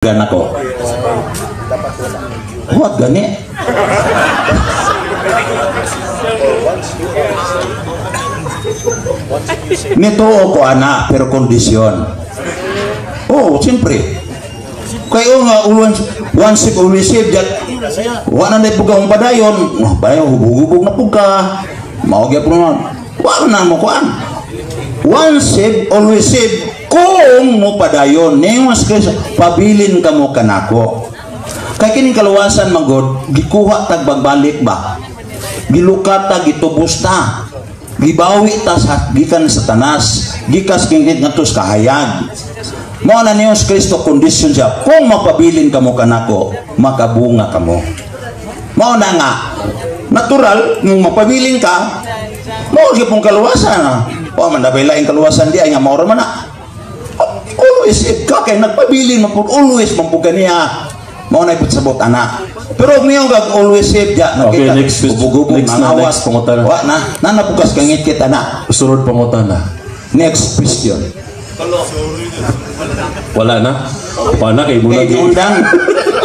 Nako. What gani? Nito ko ana pero kondisyon. Oh, siyempre. Kayo nga once once if always save that wa na na pug ang padayon, oh, bayo hubog-hubog na pug ka. Mao gyapon na. Wa na mo kuan. Once save, always save kung mo padayon ningon si Kristo, pabilin ka mo kanako. Kay kining kaluwasan man gud, gikuha tag bagbalik ba? Gilukat ta, gitubos ta. Gibawi ta sa gikan sa tanas, gikas kingkit ngadto sa kahayag. Mao na niyo si Kristo, kondisyon siya, kung mapabilin kamo kanako, makabunga kamo. Mao na nga natural kung mapabilin ka, mao gyud pong kaluwasan. Ah. Wa man dabay laing kaluwasan di ay nga mao ra man na. Always if ka kay nagpabilin man pud, always man pud kaniya. Mao na ipasabot ana. Pero og niyo kag always save ja, Okay, nakita, next question. hubog-hubog, Next na, nangawat. next pangutana. Wa na, nanapukas kangit kita na. Sunod pangutana. Next question. Wala na. Wala na kay muna. Okay, undang.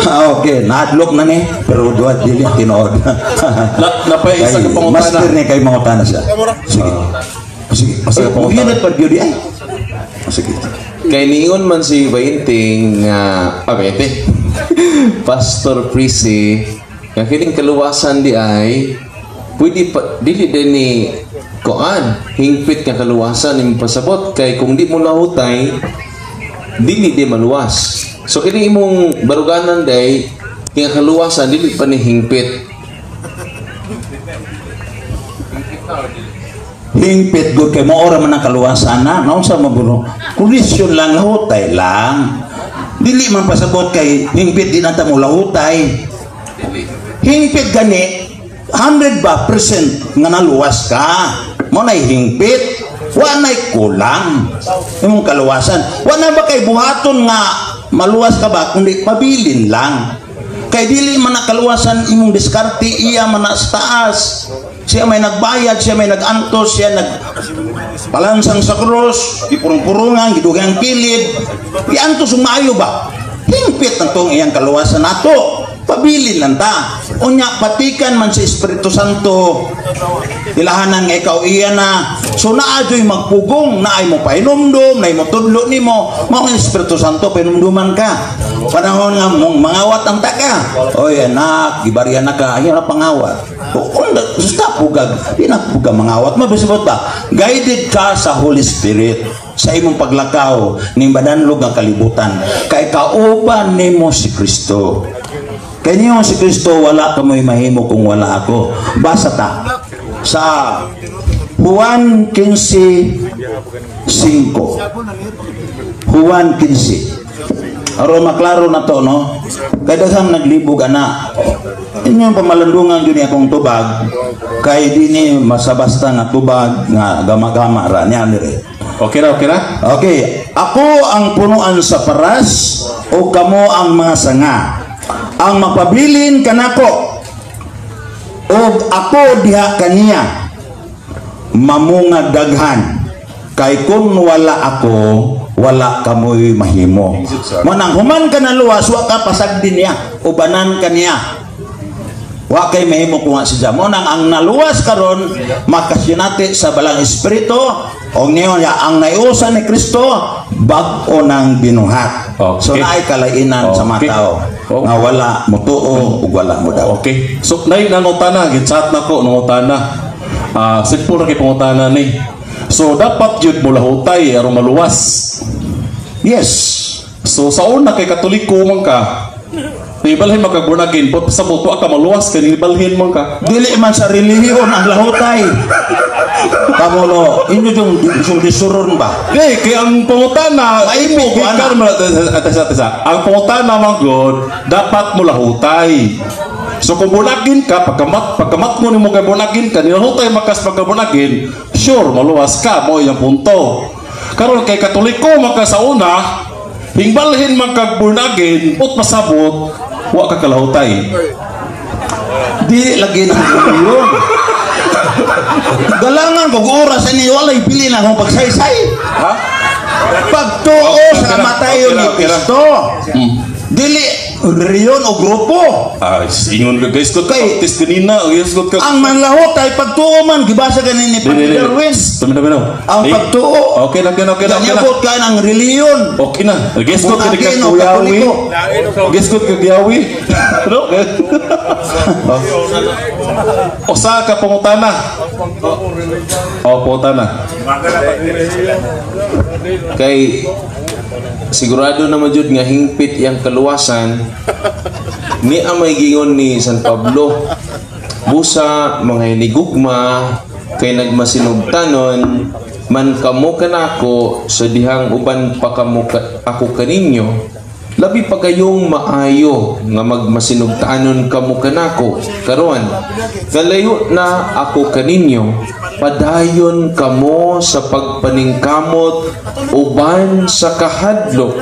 Ah, okay, naadlok na ni, pero duwa dili tinuod. Na napay isa ka pangutana. Master ni kay mangutana siya. Sige. Sige. Isa ka pangutana. Yun at pag-yun ay. Sige. Kay niingon man si Bainting nga ah, 20 Pastor Prisi nga kining kaluwasan di ay pwede pa, dili din ni koan hingpit nga kaluwasan imong pasabot kay kung di mo lahutay dili di maluwas. So kini imong baruganan day nga kaluwasan dili pa ni hingpit. Hingpit gud kay mo ora man ang kaluwasan na. Naunsa man bulo? Kondisyon lang, lahutay lang. Dili man pasabot kay hingpit di na ta mo lahutay. Hingpit gani 100 ba percent nga naluwas ka. Mo nay hingpit. Wa nay kulang imong kaluwasan. Wa na ba kay buhaton nga maluwas ka ba kundi pabilin lang. Kay dili man na kaluwasan imong diskarte, iya man na sa taas. Siya may nagbayad, siya may nagantos, siya nag palansang sa krus, gipurong-purungan, gidugang kilid. Giantos ug maayo ba? Hingpit na tong iyang kaluwasan nato. Pabilin lang ta. Unya patikan man sa Espiritu Santo. Ilahanan nga ikaw iya na. So naa joy magpugong, naay mo pahinumdum, naay mo tudlo nimo. Mao ang Espiritu Santo pahinumduman ka. Panahon nga mong mangawat ang taka. Oy anak, gibarya na ka, ayaw na pangawat. Kung stop pugag, di na pugag mangawat. Mabisabot ba? Guided ka sa Holy Spirit sa imong paglakaw ning badanlog nga kalibutan. Kay kauban nimo si Kristo. Kay niyo si Kristo, wala kamoy mahimo kung wala ako. Basa ta sa Juan 15:5. Juan 15. Aron maklaro na to, no? Kay daghang naglibog ana. Inyong pamalandungan yun akong tubag kay dini masabasta nga tubag nga gama-gama ra niya dire. Okay ra, okay ra? Okay, ako ang punuan sa paras o kamo ang mga sanga. Ang mapabilin kanako og ako diha kaniya mamunga daghan, kay kung wala ako wala kamoy mahimo. Manang human ka na luwas, wa ka pasagdi niya, ubanan ka niya, wa kay mahimo kuha siya. Mo nang ang naluwas karon makasyunati sa balang espiritu og niyon ya ang naiusan ni Kristo bag-o nang binuhat. Okay. So naay kalainan sa mga tao nga wala motuo ug wala mo daw. Okay. So nay nangutana, gichat na ko nangutana. Ah, simple ra kay pangutana ni. So dapat jud mo lahutay aron maluwas. Yes. So sa una kay Katoliko man ka, nibalhin makabunagin, but sa buto ka maluwas kay nibalhin man ka. Dili man sa relihiyon ang lahutay. Kamulo, inyo yung yung disuron ba? Di, kay ang pangutana, Maipit ko, gikan ana. mo tesa, tesa. Ang pangutana man god, dapat mo lahutay. So kung bunagin ka, pagkamat mo nimo kay bunagin ka, nilahutay makas pagkabunagin, sure maluwas ka mo iyang punto. Karon kay Katoliko man ka sa una, hingbalhin man kag bunagin, ut pasabot, wa ka kalahutay. Di lagi ng relihiyon. Galangan kog oras ani walay pili na akong pagsaysay. Ha? Pagtuo sa kamatayon ni Okay ra, okay ra. Kristo. Dili relihiyon o grupo. Ah, ingon ka guys, kod Kay- Baptist kanina, yes, kod ka. Ang manlahutay pagtuo man gibasa ganin ni Dili, dili, dili. Darwin. Tumina, tumina. Ang Eh, pagtuo. Okay na, okay na, okay na, okay na. Ganyabot ka ng relihiyon. Okay na. Guess ko Kung ka akin o kuyawi. Katoliko. Guess ko ka kuyawi. No? Usa ka pangutana. Oh, pangutana. Kay sigurado na jud nga hingpit yang kaluwasan ni ang may gingon ni San Pablo, "Busa mga hinigugma, kay nagmasinugtanon man kamo kanako sa dihang uban pa kamo ako kaninyo, labi pa kayong maayo nga magmasinugtanon kamo kanako karon nga layo na ako kaninyo. Padayon kamo sa pagpaningkamot uban sa kahadlok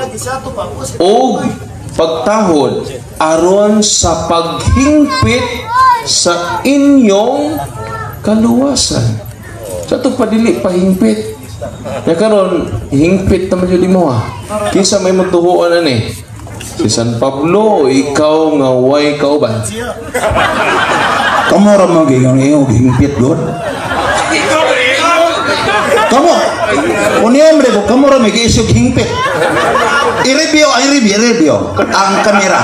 og pagtahod aron sa paghingpit sa inyong kaluwasan." Sa ato pa dili pahingpit. Ya karon hingpit naman jud imo ha. Kinsa may magtuhuan ani? Si San Pablo o ikaw nga way kauban? Kamo ra mo giingon iyong hingpit god. Kamo. Uniembre ko kamo ra may giisog hingpit. I-review, ay review, i-review ang kamera.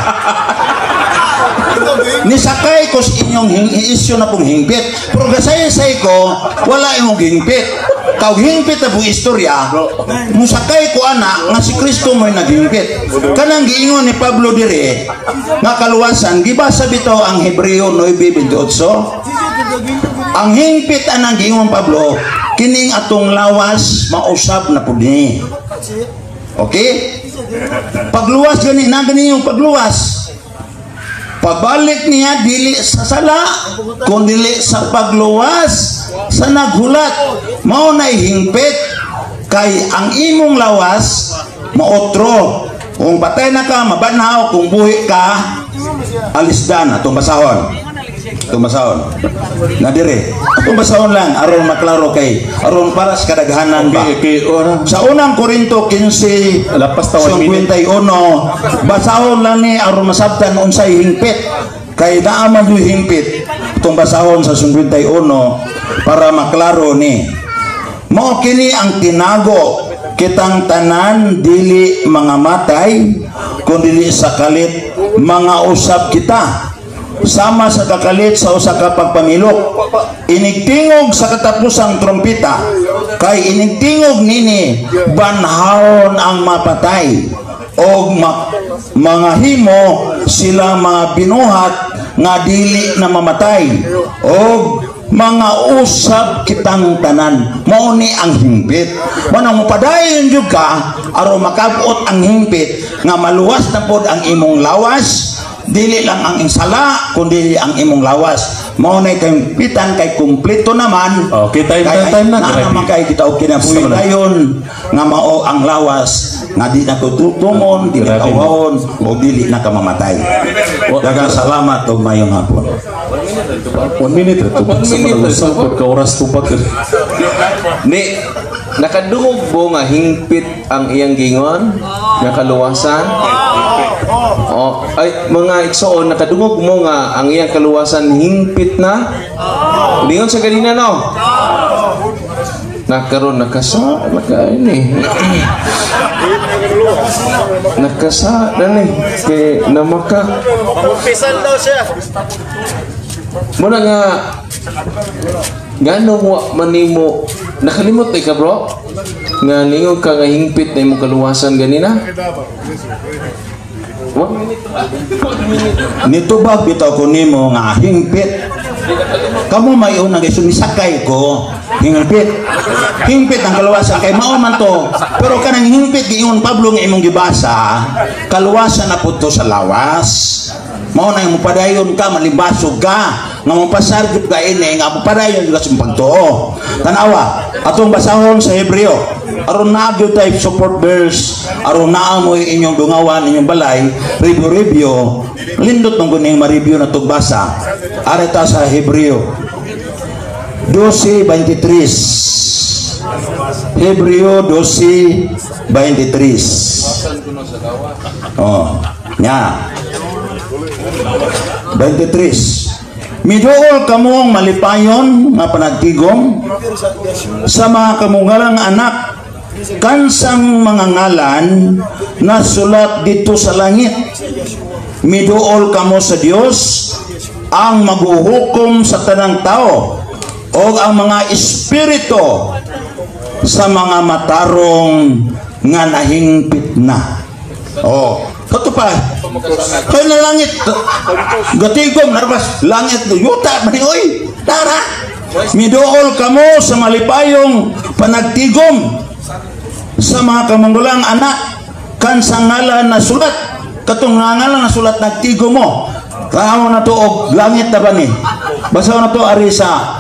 Nisakay ko sa inyong issue na pong hingpit. Pero gasay-say ko, wala imong hingpit. Kau hingpit na pong istorya, musakay ko ana nga si Kristo mo'y naghingpit. Kanang giingon ni Pablo dire, nga kaluwasan, gibasa bitaw ang Hebreo 9:28. Ang hingpit anang giingon Pablo, kining atong lawas mausab na pud ni. Okay? Pagluwas gani na gani yung pagluwas. Pagbalik niya dili sa sala, kun dili sa pagluwas sa naghulat. Mao na hingpit kay ang imong lawas maotro. Kung patay na ka, mabanhaw, kung buhi ka, alisdan. Atong basahon. Atong basahon. Na dire. Atong basahon lang aron maklaro kay aron para sa kadaghanan ba. Okay, ora. Sa unang Korinto 15 Lapas ta 1 minute. 51, basahon lang ni aron masabtan unsay hingpit. Kay naa man yung hingpit. Itong basahon sa 51 para maklaro ni. Mao kini ang tinago kitang tanan, dili mga matay kun dili sa kalit mga usab kita sama sa kakalit sa usa ka pagpamilok inigtingog sa katapusang trompeta, kay inigtingog nini, banhawon ang mapatay og mga himo sila mga binuhat nga dili na mamatay og mga usab kitang tanan. Mao ni ang hingpit. Mao nang mopadayon jud ka aron makabot ang hingpit nga maluwas na pod ang imong lawas, dili lang ang sala kundi ang imong lawas. Mao na kahimpitan kay kumpleto naman. Okay, time, kay, time, time na. Na naman kay kita og kinabuhi dayon nga mao ang lawas nga di na tutumon, di na Grabe. kawahon o dili na kamamatay. Daghang salamat og mayong hapon. 1 minute ra tubag. 1 minute ra Sa tubag. ka oras tubag. Ni nakadungog bo nga hingpit ang iyang gingon nga kaluwasan? Oh, ay mga igsoon, nakadungog mo nga ang iyang kaluwasan hingpit na? Lingon sa ganina no? Nakaron nakasa naka ini. Nakasa na ni kay namaka. Mangumpisal daw siya. Muna nga ngano wa man nimo nakalimot ka bro nga ningon ka nga hingpit na imong kaluwasan ganina? 1 minute. Nitubag bitaw ko nimo nga hingpit. Kamo may unang kay sumisakay ko hingpit. Hingpit ang kaluwasan kay mao man to. Pero kanang hingpit giingon Pablo nga imong gibasa, kaluwasan na pud to sa lawas. Mao na mopadayon ka, malibasog ka, nga mopasar gyud ka ini nga mopadayon gyud ka sa pagtuo. Tanawa, atong basahon sa Hebreo. Aron naa gyud tay support verse, aron naa mo inyong dungawan, inyong balay, review review. Lindot man kuning ma-review na tug basa. Areta sa Hebreo 12:23. Hebreo 12:23. Oh. Nya. 23. Miduol kamong malipayon nga panagtigom sa mga kamungalang anak kansang mga ngalan na sulat dito sa langit. Miduol kamo sa Dios ang maghuhukom sa tanang tao o ang mga espiritu sa mga matarong nga nahingpit na. Oh, kato pa. Kay na langit. Gatigom narbas langit yuta man ni oy. Tara. Miduol kamo sa malipayong panagtigom sa mga kamanggulang anak kan sa ngalan na sulat, katong ngalan na sulat, nagtigom mo. Tao na to og langit na ba ni? Basa na to ari sa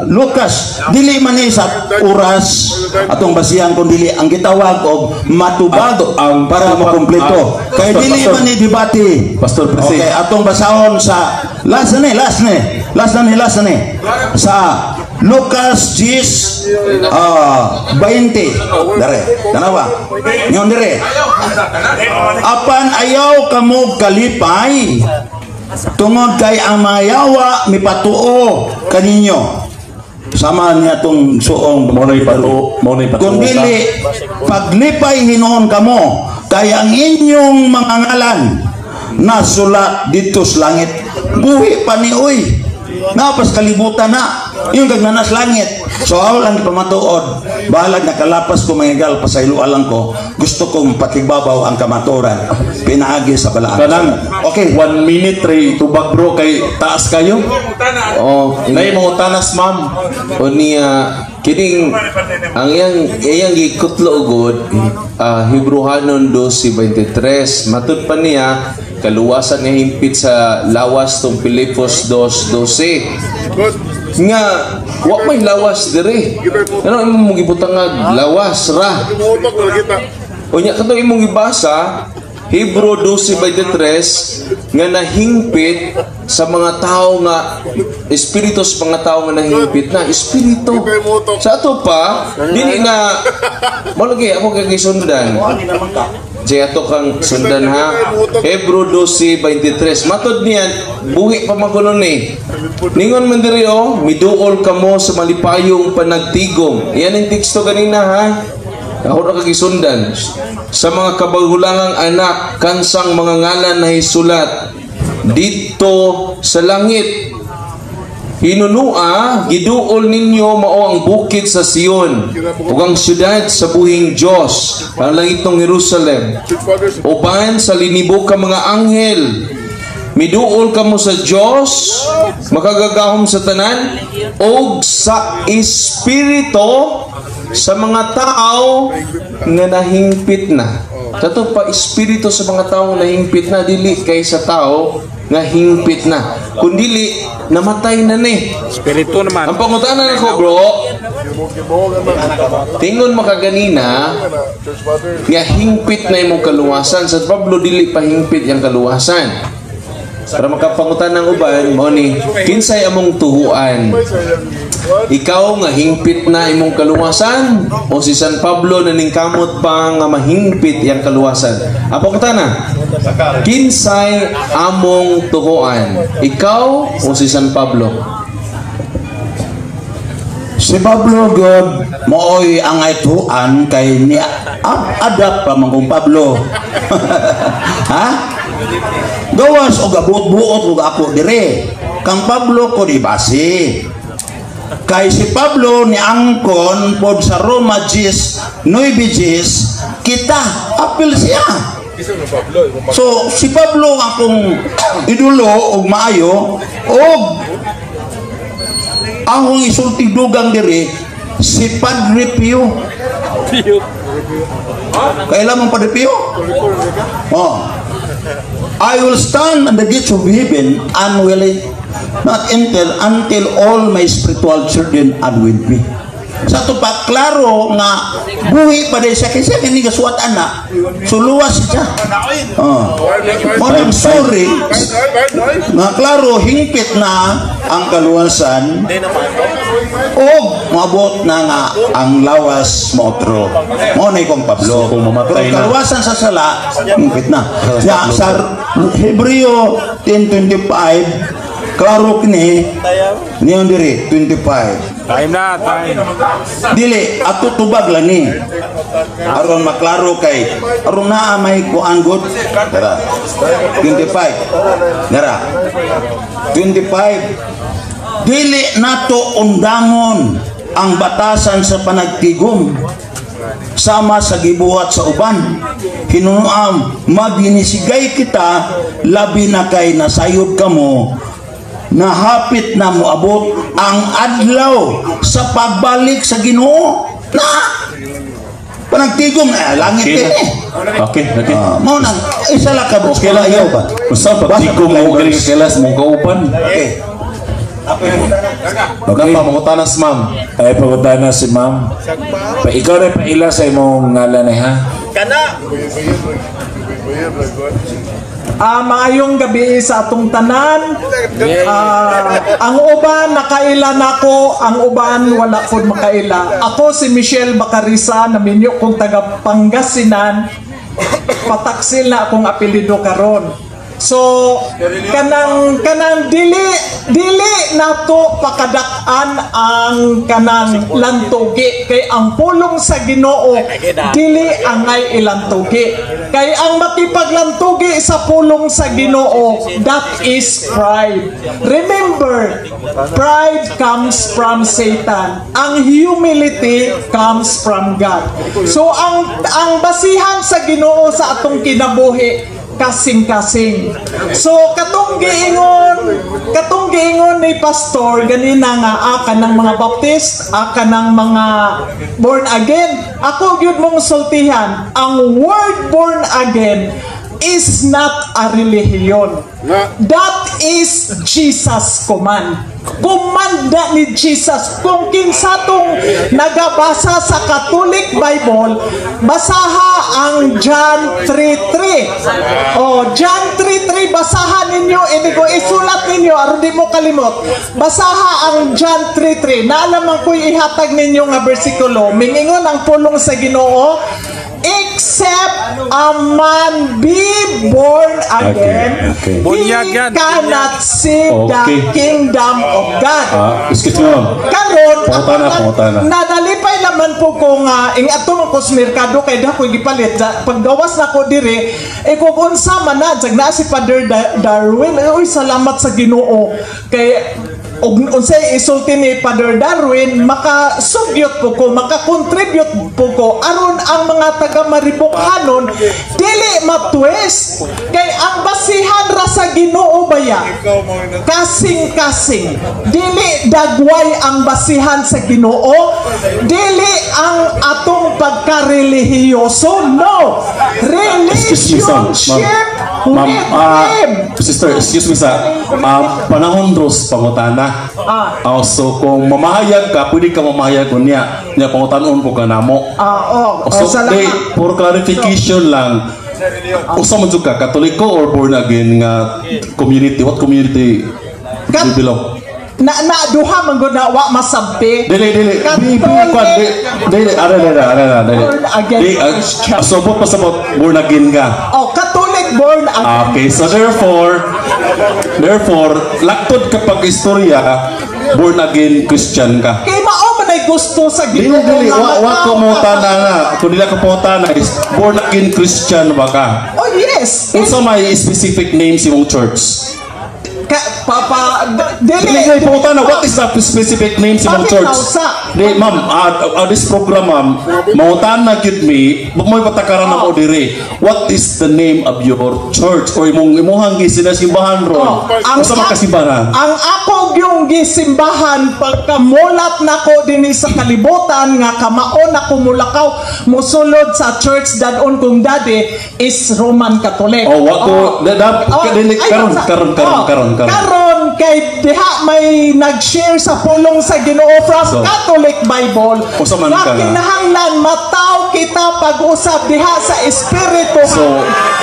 Lucas, dili man ni sa oras atong basihan kung dili ang gitawag og matubag Ato ang para makumpleto. Kay Pastor, dili Pastor. man ni debate. Pastor Presi. Okay, atong basahon sa last na ni, last ni, last na ni, last na ni. Sa Lucas 10 20. Dare, tanawa. Nyon dire. Apan ayaw kamo kalipay tungod kay ang mga yawa mipatuo kaninyo. Sama niya tong suong Mao na'y patuo, mao na'y patuo Kung ka. dili, paglipay hinuon kamo kay ang inyong mga ngalan nasulat dito sa langit. Buhi pa ni oy. Napas kalibutan na. Yung kag nanas langit. So aw lang pamatuod. Bahalag nakalapas ko mga igal, pasayloa lang ko. Gusto kong patigbabaw ang kamaturan. Pinaagi sa balaan. Kanang Okay. 1 minute ray tubag, bro, kay taas kayo. Oh, Nay mga tanas, ma'am. O niya kining ang iyang iyang gikutlo ugod, Hebreohanon 12:23. Matud pa niya kaluwasan nga himpit sa lawas tong Filipos 2:12 nga wa may lawas dire. Ano imong gibutangag lawas ra? Unya katong imong gibasa Hebrew 12:23 nga nahingpit sa mga tao nga espiritu, sa mga tao nga nahingpit na espiritu. Sa ato pa dili na mo lagi ako kay gisundan. Jay, ato kang sundan ha. Hebrew 12:23. Matod niyan, buhi pa man kuno ni. Ningon man diri oh, miduol kamo sa malipayong panagtigom. Yan ang teksto ganina ha. Ako ra kagisundan. Sa mga kabagulangang anak, kansang mga ngalan na hisulat dito sa langit. Hinunua, giduol ninyo mao ang bukid sa Sion ug ang syudad sa buhing Dios, ang langitnong Jerusalem. Uban sa linibo ka mga anghel. Miduol kamo sa Dios, makagagahom sa tanan, og sa espiritu sa mga tao nga nahingpit na. Kato pa espiritu sa mga tao nga nahingpit na, dili kay sa tao nga hingpit na. Kung dili, namatay na ni. Espiritu naman. Ang pangutana nako, bro, tingon makaganina nga hingpit na imong kaluwasan. Sa Pablo dili pa hingpit yang kaluwasan. Para makapangutan ng uban, mao ni, kinsay among tuhuan? Ikaw nga hingpit na imong kaluwasan o si San Pablo na ningkamot pa nga mahingpit yang kaluwasan? Ang pangutana, kinsay among tuhuan? Ikaw o si San Pablo? Si Pablo God mooy ang ituan kay ni adapt pa man kung Pablo. Ha? Gawas og abuot-buot og ako dire. Kang Pablo ko di base. Kay si Pablo ni angkon pod sa Roma 10, 9 10, kita apil siya. So si Pablo akong idolo og maayo og akong isulti dugang diri si Padre Pio. Kailan mong Padre Pio? Oh. I will stand at the gates of heaven and will not enter until all my spiritual children are with me. Sa ato pa klaro nga buhi pa din siya kay siya kini gasuwat ana. So luwas siya. Oh. Mo nang sorry nga klaro hingpit na ang kaluwasan o moabot na nga ang lawas mootro. Mo na ikong Pablo. So, kung mamatay Pero na. Kaluwasan sa sala, hingpit na. Ya, sa Hebreo 10:25, klaro kini niyon diri 25. Time na, time. Dili, ato tubag lang ni. Aron maklaro kay aron naa may kuan good. Dara. 25. Dara. 25. Dili nato undangon ang batasan sa panagtigom sama sa gibuhat sa uban. Hinuam maginisigay kita, labi na kay nasayod kamo na hapit na moabot ang adlaw sa pagbalik sa Ginoo na panagtigom na langit Okay. eh. Okay. Ah, mao nang isa lang ka Okay lang ayaw ba? Basta pagtigom mo galing ka kelas mo kauban. Okay. Okay. Napa mangutanas, ma'am. Ay, pangutana si ma'am. Pa, ikaw rin paila sa imong ngalan eh, ha? Kana. Ah, maayong gabi sa atong tanan. Ah, ang uban nakaila nako, ang uban wala pud makaila. Ako si Michelle Bacarisa, naminyo kong taga Pangasinan. Pataksil na akong apelyido karon. So kanang dili dili nato pakadak-an ang kanang lantugi kay ang pulong sa Ginoo dili angay ilantugi, kay ang makipaglantugi sa pulong sa Ginoo, that is pride. Remember, pride comes from Satan, ang humility comes from God. So ang basihan sa Ginoo sa atong kinabuhi, kasing-kasing. So katong giingon ni pastor ganina nga aka ng mga Baptist, aka ng mga born again. Ako gyud mong sultihan, ang word "born again" is not a religion. That is Jesus' command. Kumanda ni Jesus. Kung kinsa tong nagabasa sa Catholic Bible, basaha ang John 3.3. Oh, John 3.3, basaha ninyo, inigo, isulat ninyo, aron di mo kalimot. Basaha ang John 3.3. Naalaman ko'y ihatag ninyo nga bersikulo. Mingingon ang pulong sa Ginoo, "Except a man be born again, Okay. he Bunyag yan. Cannot see the kingdom of God." Ah, excuse me, ma'am. Karon, Pangutana, pangutana. Nadalipay naman po ko nga ing ato man ko sa merkado kay da ko gipalit. Paggawas na ko dire eh kung unsa man na jag na si Father Darwin eh, uy, salamat sa Ginoo kay og unsay isulti ni Father Darwin, makasugyot po ko, maka-contribute po ko aron ang mga taga Maribokhanon dili ma-twist, kay ang basihan ra sa Ginoo baya, kasing-kasing. Dili dagway ang basihan sa Ginoo, dili ang atong pagkarelihiyoso, no. Excuse me, sir. Relationship Ma'am, with ah, Him. Sister, excuse me sa panahon ros pangutana. Ah. Ah, so kung mamahayag ka, pwede ka mamahayag unya. Nya pangutanon po ka namo. Ah, oh, So, oh, salamat. di, for clarification lang, usa man jud ka, Katoliko or born again nga community? What community you belong? Na duha man gud na wa masabti. Dili, dili. Di, di, kwan, di, dili, ara, ara, ara, ara, dili. Born again Di, ah, Christian. so, bot pasabot, born again ka. Oh, Catholic born again. Okay, so therefore, laktod kapag istorya, born again Christian ka. Kay mao man ay gusto sa Dili, Ginoo dili, nga wa ko matao mo ka. tana na. Kung dili ka po tana is born again Christian ba ka? Oh, yes. Unsa may specific name sa imong church? Ka, papa, dili. Dili kay pangutana, what is the specific name sa imong Bakit church? nausa? Di, ma'am, this program, ma'am, mangutana gyud mi, mo'y patakaran ako diri. What is the name of your church or imong imuhang gisisimbahan ron? Oh, Unsa man kasimbahan? Ang ako yung gisimbahan pagkamulat nako dinhi sa kalibutan nga kamaon ako mulakaw mosulod sa church dadon kong daddy is Roman Catholic. Oh, wa ko Oh, dili ay, karon karon karon karon karon. Karon kay diha may nag-share sa pulong sa Ginoo from So, Catholic Bible. Usa man nga ka nga. kinahanglan mataw kita pag-usab diha sa espiritu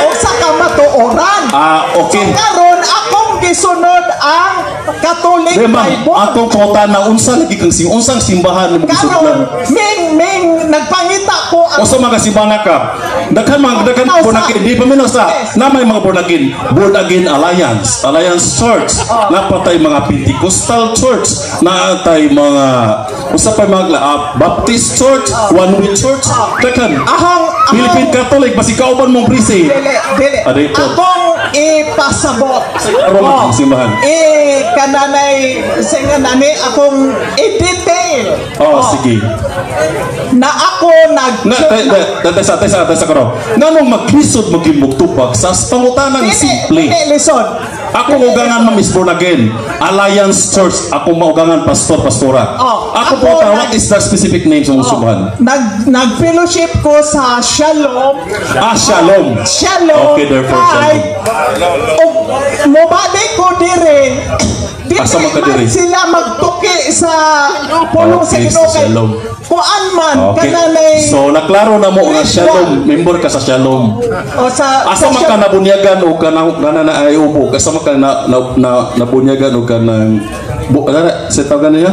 o sa kamatuoran. Ah, okay. So karon akong gisunod ang Catholic Di ma'am, Bible. atong pangutana, unsa lagi kang unsang simbahan nimo Karon gisudlan? ming ming nagpangita ko ang Usa mga simbahan ka. Daghan mga daghan Nausa. born again, di pa minus sa. Yes. Na may mga born again, Born Again Alliance, Alliance Church. Napatay mga Pentecostal Church, naatay mga usa pa mga Baptist Church, One Way Church. Daghan. Ahong Philippine Catholic, basi kauban mong prisi. Dili, dili. Ah, dito. Akong ipasabot. Karon ang simbahan. Eh, kananay, singa nani, akong i-detail. Oh, sige. Na ako nag Na, te, te, te, te, te, te, te, karon. Nganong maglisod magimugtupag sa pangutanang Dili, simple? dili, lisod. Ako ugangan, ma'am, is born again. Alliance Church. Ako maugangan pastor, pastora. Oh, ako ako po, what is the specific name sa mong simbahan? Nag-fellowship ko sa Shalom. Ah, Shalom. Shalom. Okay, therefore, Kay, Shalom. ug mobalik ko dire. Dili Asa man ka man dire? sila magtuki sa pulong sa Okay, Ginoo sa kay Shalom. kuan man Okay. kananay So, naklaro na mo nga Shalom. Member ka sa Shalom. o sa Asa sa man ka nabunyagan o ka na, na, na, ay upo? Asa man ka na, na, na, nabunyagan o ka ng bu, ano na, sa tawagan niya?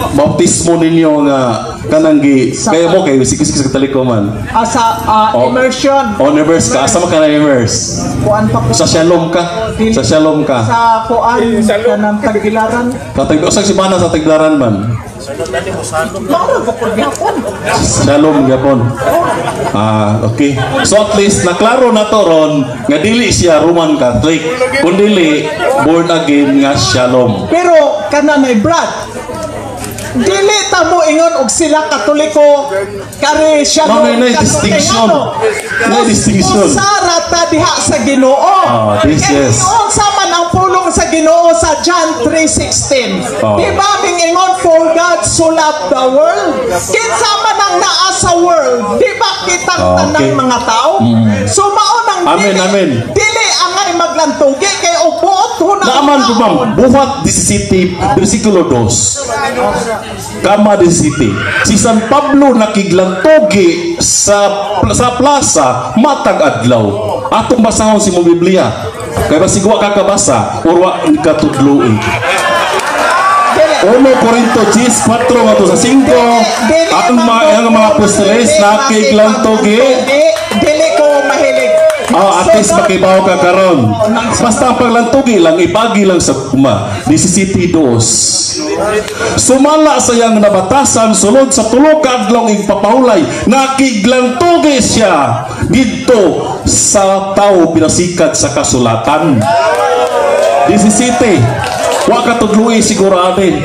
Bautismo ninyo nga kanang gi kaya mo kay sige sige sa Katoliko man. Ah, sa Oh. immersion. On immerse ka, asa man ka na immerse? Kuan pa ko. Sa Shalom ka. Sa Shalom ka. Sa kuan kanang Tagbilaran. Sa usag simana sa Tagbilaran man. Mao ra ko gyapon. Shalom gyapon. Ah, okay. So at least naklaro na to ron nga dili siya Roman Catholic, kundi born again nga Shalom. Pero kananay Brad, dili ta mo ingon og sila Katoliko kare siya. Ma'am, may distinction. May distinction. Usara ta diha sa Ginoo. Ah, this, Kay yes. ingon sa man ang pulong sa Ginoo sa John 3:16. Di ba ming ingon, "For God so loved the world"? Kinsa man ang naa sa world? Di ba kitang tanang mga tao? So mao nang Amen, dili, amen. dili angay maglantugi kay og buot huna Naaman po, ma'am, Buhat 17, versikulo 2. Kama 17. Si San Pablo nakiglantogi sa plaza matag adlaw. Atong basahon si mo Biblia. Kay basig wa ka kabasa or wa ka tudloy. Dili. 1 Corinto 10, 4 ngadto sa 5, Dili ang mga apostoles nakiglantogi. Dili ko mahilig. Oh, at least makibaw ka karon. Basta ang paglantugi lang ibagi lang sa kuma. 17:2. Sumala sa iyang nabatasan sulod sa tulo ka adlaw igpapahulay, nakiglantugi siya didto sa tao pinasikat sa kasulatan. 17. Wa ka tudloy siguro ani.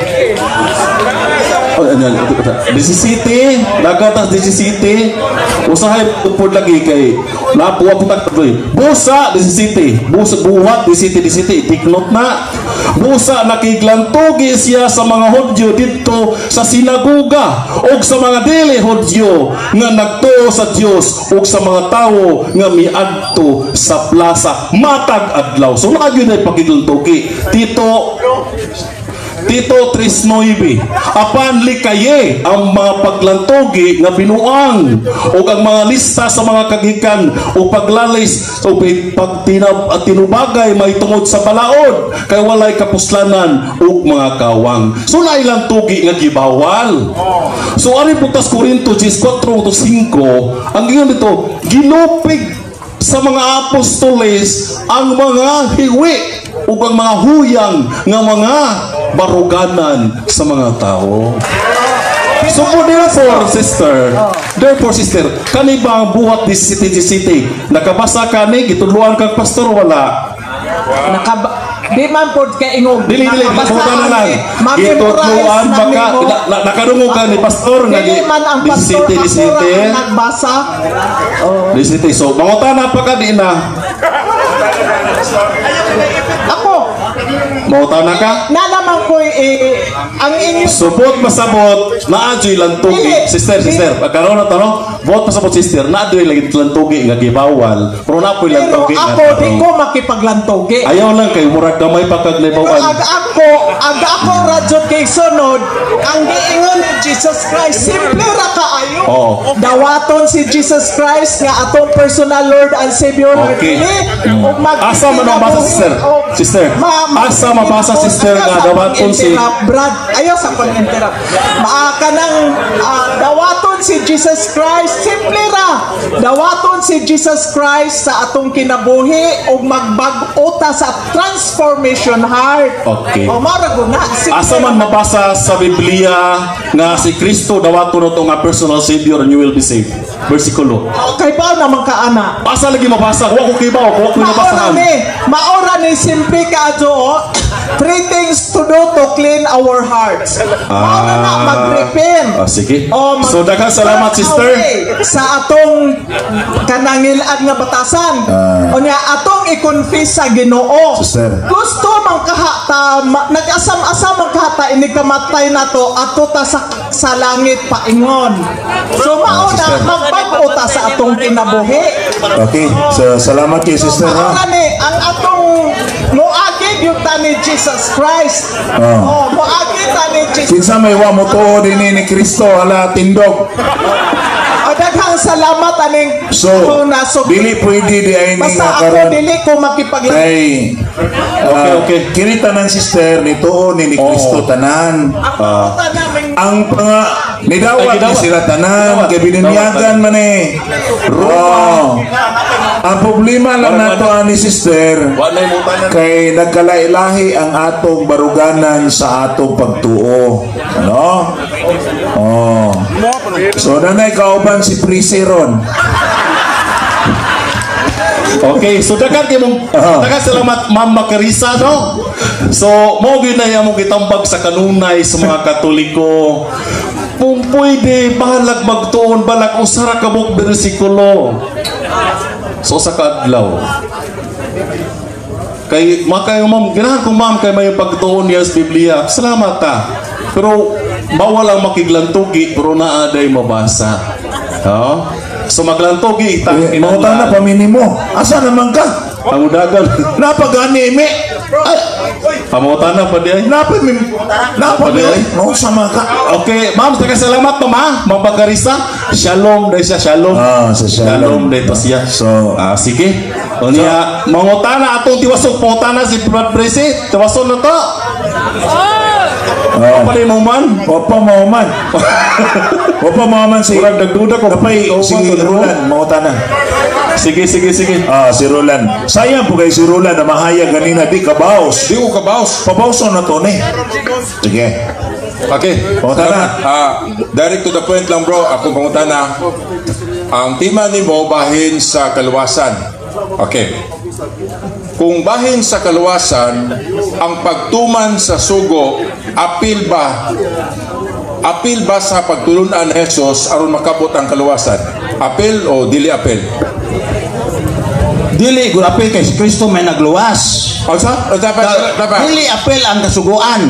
Oh, ano, ito, ito. 17, nagatas 17, usahay tupod lagi kay napuwa po tagtuloy. Busa 17, busa buhat 17 17, take note na. Busa nakiglantugi siya sa mga Hudyo didto sa sinagoga ug sa mga dili Hudyo nga nagtuo sa Dios ug sa mga tawo nga miadto sa plaza matag adlaw. So naa gyud ay pagiglantugi. Tito Tito 3.9. Apan likaye ang mga paglantugi nga binuang ug ang mga lista sa mga kagikan o paglalis o pagtinab at tinubagay may tungod sa balaod kay walay kapuslanan ug mga kawang. So nailang tugi nga gibawal. So ari putas Korinto 4 to 5, ang ingon dito, ginupig sa mga apostoles ang mga hiwi ug ang mga huyang nga mga baruganan sa mga tao. So po therefore, sister, kani ba ang Buhat 17:17? Nakabasa kani, gitudluan kang pastor, wala? Nakaba di man pod kay ingog. Dili, dili, Nakabasa buta na lang. ani, ma-memorize Gitudluan na ba ka, nimo. nakadungog ka ni pastor nga Dili man ang pastor, 17 ako ra 17. ang nagbasa. 17. So, mangutana pa ka di na. Ako. Mangutana ka? Na naman ko eh, ang inyo So, buot pasabot, naa juy lantugi. Dili. Sister, sister, pagkaroon na to, no? Buot pasabot, sister, naa juy lagi lantugi nga gibawal. Pero naa po'y Pero lantugi nga ako di tarong. ko makipaglantugi. Ayaw lang kay murag gamay pa kag Pero naibawan. ag ako radyo kay sunod, ang giingon ni Jesus Christ, simple ra kaayo. Oo. Dawaton si Jesus Christ nga atong personal Lord and Savior. Okay. Dili, ug Asa man mabasa, sister? Sister, asa mabasa, sister, Ayaw nga sa dawaton si- pag-interrupt, Brad, ayaw sa pag-interrupt. Maaka nang dawaton si Jesus Christ, simple ra. Dawaton si Jesus Christ sa atong kinabuhi ug magbag-o ta sa transformation heart. Okay. O mao ra gud na. Simple Asa man ra. mabasa sa Biblia nga si Kristo dawaton na to nga personal savior and you will be saved? Versikulo. Kay pa naman ka ana. Asa lagi mabasa? Wa ko kibaw, wa ko Maora nabasahan. ni, maora ni simple ka adyo. Oh. Three things to do to clean our hearts. Maora na mag-repent. Ah, sige. O, So, daghang salamat, turn sister. away sa atong kanangilad nga batasan. Unya atong i-confess sa Ginoo. Sister. Gusto man kaha ta nag-asam-asam man kaha ta ini kamatay nato ato ta sa langit paingon. So mao na Sister. magbag-o ta sa atong kinabuhi. Okay, so salamat kay sister ha. Maura ni ang atong moagi gyud ta ni Jesus Christ. Oh. Oh, moagi ta ni Jesus. Kinsa may wa mo tuo dinhi ni Kristo hala tindog. O daghang salamat aning So, atong nasog. dili pwede di ay ni Basta nga ako karon dili ko makipaglan. kay Okay, okay. Kini tanan, sister, ni tuo ni Kristo tanan. Ang uh, namin Ang panga nidawat Ay, ni gidawat. sila tanan Gidawat. kay bininyagan man eh. Oh. Ang problema lang Parang nato ani, sister, Wa na mo tanan. kay nagkalailahi ang atong baruganan sa atong pagtuo. No? Oh. So nanay kauban si Prisi ron. Okay, so daghan kay mong daghang salamat, Ma'am Macarisa, no. So mao gyud na mong gitambag sa kanunay sa mga Katoliko. Kung pwede bahalag magtuon balag usa ra ka buok bersikulo. So sa kaadlaw. Kay makayo ma'am, ganahan ko ma'am kay may pagtuon niya sa Biblia. Salamat ta. Pero bawal ang makiglantugi pero naa day mabasa. No? So maglantugi ta. Eh, mangutana pa minimo. Asa naman ka? Pangudagan. Napagani mi. Ay, Pamutana pa di ay. napag mi. Napag mi. No sama ka. Okay, ma'am, taga salamat ma'am ha. Ma'am Bakarisa. Shalom dahil siya, shalom. Ah, sa shalom. Shalom dito siya. So, Ah, sige. Unya, mangutana atong tiwasok pangutana si Brad Presi. Tiwason na to. Oh. Pa mo man. Opa mauman. Opa mauman si Murag nagduda ko. Kapay si Roland mangutana. Sige, sige, sige. Ah, si Roland. Sayang po kay si Roland na mahayag ganina di kabaos. Di ko kabaos. Pabawson na to ni. Sige. Okay. Pangutana. Salamat. Ah, direct to the point lang, bro. Ako pangutana. Ang tema nimo bahin sa kaluwasan. Okay. Kung bahin sa kaluwasan, ang pagtuman sa sugo, apil ba? Apil ba sa pagtulunan ni Jesus aron makabot ang kaluwasan? Apil o dili apil? Dili gud apil kay si Kristo may nagluwas. Unsa? O, dapat, dapat. Dili apil ang kasuguan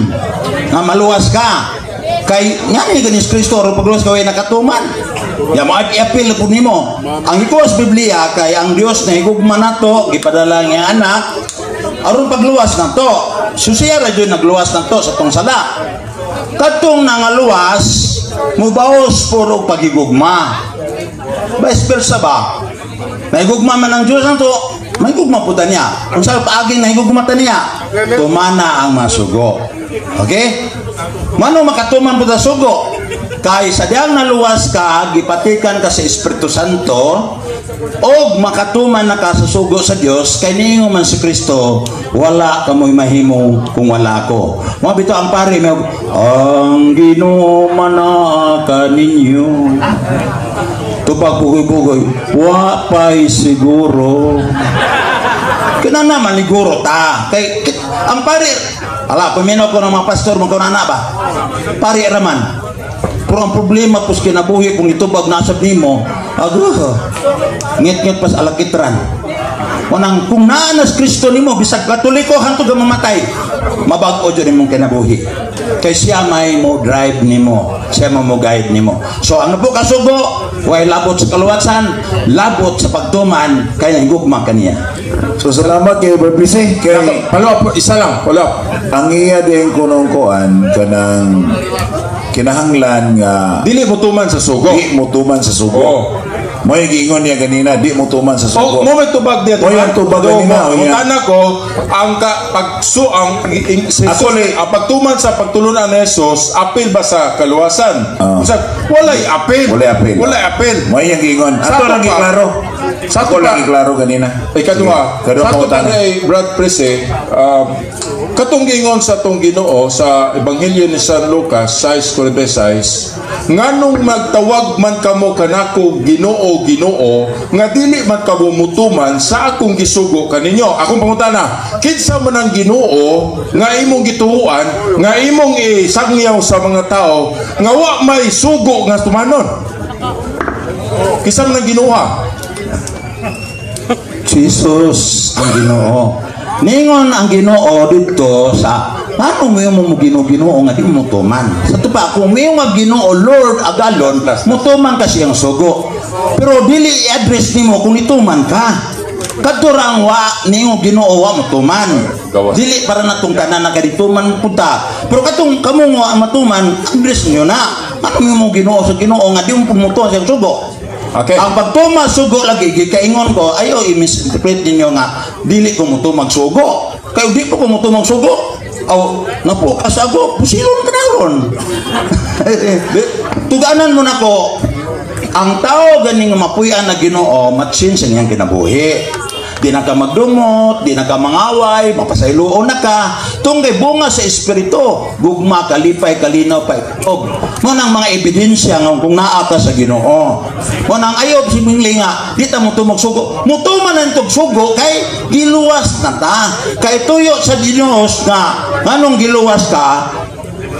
nga maluwas ka. Kay nga ni ganis Kristo aron pagluwas ka way nakatuman. Ya mo apil pud nimo. Ang ikuha sa Biblia kay ang Dios na higugma nato gipadala niya anak aron pagluwas nato. So siya ra jud nagluwas nato sa tong sala. Kadtong nangaluwas mubaos puro pagigugma. Vice versa ba? Nahigugma man ang Diyos nato, mahigugma po ta niya. Kung sa paaging nahigugma ta niya, tumana ang masugo. Okay? Mano makatuman po ta sugo? Kay sa diyang naluwas ka, gipatikan ka sa Espiritu Santo, og makatuman na ka sa sugo sa Dios, kay niingon man si Kristo, wala kamoy mahimo kung wala ako. Mao bitaw ang pare may ang Ginoo manaa kaninyo. Tupag pugoy-pugoy, wa pa'y siguro. Kina naman liguro ta. Kay ang pare, ala paminaw ko ng mga pastor mo na ba? Pare raman. Pero ang problema po sa kinabuhi kung itubag nasab nimo, aguh, ngit-ngit pas alakitran. Unang kung naa na si Kristo nimo, bisag Katoliko hangtod ka mamatay, mabag-o jud imong kinabuhi. Kay siya may mo drive nimo, siya mo guide nimo. So ang napo kasugo, way labot sa kaluwasan, labot sa pagtuman kay nahigugma kaniya. So salamat kay Brad Prisi kay Follow up, isa lang, follow up. Ang iya din kunong kuan kanang kinahanglan nga Dili mo tuman sa sugo. Di mo tuman sa sugo. Oo. Mo yung giingon niya ganina, di mo tuman sa Oh, sugo. mo may tubag diya. Mo yung tubag ganina, o niya. Mutana ko ang ka, pagsu ang ing, si Ako Jesus, ang pagtuman sa pagtulunan ni Jesus, apil ba sa kaluwasan? Sa walay apil. Walay apil. Walay apil. Mo yung giingon. Sa Ato ato lang pa. giklaro. Sa ato Ako lang pa. giklaro ganina. Ikaduha, Sige. Kaduha sa ato pa pangutana. kay Brad Prese, katong giingon sa atong Ginoo sa Ebanghelyo ni San Lucas 6:46, nganong magtawag man kamo kanako Ginoo, Ginoo, nga dili man kamo mutuman sa akong gisugo kaninyo. Akong pangutana, kinsa man ang Ginoo nga imong gituoan, nga imong isangyaw sa mga tao nga wa may sugo nga tumanon? Kinsa man ang Ginoo, ha? Jesus ang Ginoo. Ningon ang Ginoo didto sa paano mo yung mo Ginoo nga di mo tuman. Sa tupa kung mo nga Ginoo, Lord agalon, mutuman ka siyang sugo. Pero dili i-address nimo kung ituman ka. Kadto ra ang wa ningo Ginoo wa mutuman. Gawas. Dili para natong tanan na kadituman punta. Pero katong kamo nga matuman, address niyo na. Ano mo Ginoo sa Ginoo nga di mo pumutuan siyang sugo? Okay. Ang pagtuma sugo lagi gikaingon ko, ayo i-misinterpret ninyo nga dili ko mutumag sugo. Kayo di po ko mutumag sugo. Aw, napo kasago, pusilon ka na ron. Tuganan mo na ko, ang tao ganing mapuy-an na Ginoo, matsin sa niyang kinabuhi. Di na ka magdumot, di na ka mangaway, mapasayloon na ka. Tunggay bunga sa espiritu, gugma, kalipay, kalinaw, paikob. Mo nang mga ebidensya nga kung naa ka sa Ginoo. Mo nang ayob si Mingli nga, di ta mo tumog sugo. Mutuman ang tug sugo kay giluwas na ta. Kay tuyo sa Dios nga nganong giluwas ka,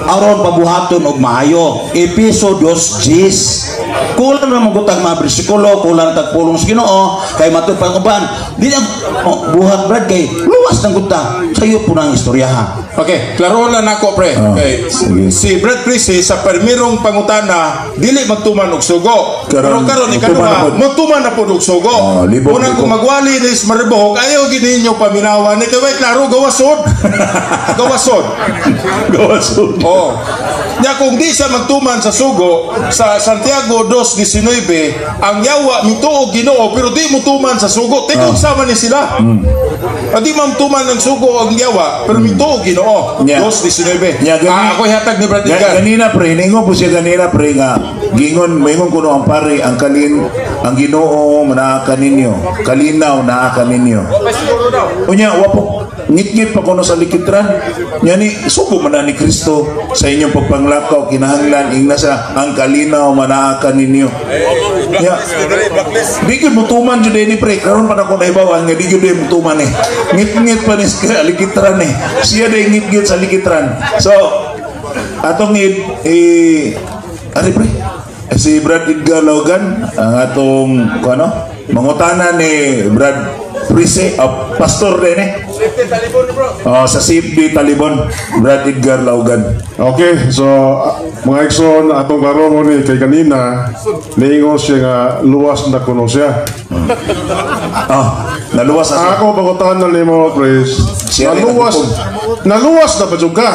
aron pabuhaton og maayo. Epeso 2:10. Kulang na magutag mga bersikulo, kulang tag pulong sa Ginoo kay matud pang uban. Di na oh, buhat brad kay luwas ng guta. Sayo po nang istorya ha. Okay, klaro na nako, pre. Ah, Okay. sige. Si Brad Prisi sa permirong pangutana dili magtuman og sugo. Pero Karon, karon magtuman na ikaduha, pod. magtuman na pod og sugo. Ah, libog, Unang libog. kung magwali ni Maribohok, ayaw gid ninyo paminawan ni kay klaro gawasod. Gawasod. Gawasod. Oh. Nya kung di siya magtuman sa sugo sa Santiago 2:19, ang yawa mituo Ginoo pero di mutuman sa sugo. Tingog sama ni sila. Di mamtuman ng sugo ang yawa pero mituo Ginoo. 2:19. Nya, Ah, ako ihatag ni Brad Edgar. Ganina pre, ningon po siya ganina pre nga gingon maingon kuno ang pare ang kalin ang Ginoo naa kaninyo, kalinaw naa kaninyo. Unya wa po ngit-ngit pa kuno sa likitran. Nya ni sugo man na ni Kristo sa inyong pagpanglakaw kinahanglan ingna sa ang kalinaw manaa kaninyo. Nya di gyud mutuman jud ni pre, karon pa nako naibawan nga di gyud eh mutuman eh. Ngit-ngit pa ni sa likitran eh. Siya day ngit-ngit sa likitran. So atong eh ari pre, eh, si Brad Edgar Logan ang atong kuno mangutana ni Brad Prise, oh, pastor din eh. Oh, sa CFD Talibon, Brad Edgar Laugan. Okay, so mga igsoon, atong karon mo ni kay kanina niingon siya nga luwas na kuno siya. Oh, naluwas na siya. Ako pangutana nimo, Chris. Siya rin Naluwas, naluwas na ba jud ka?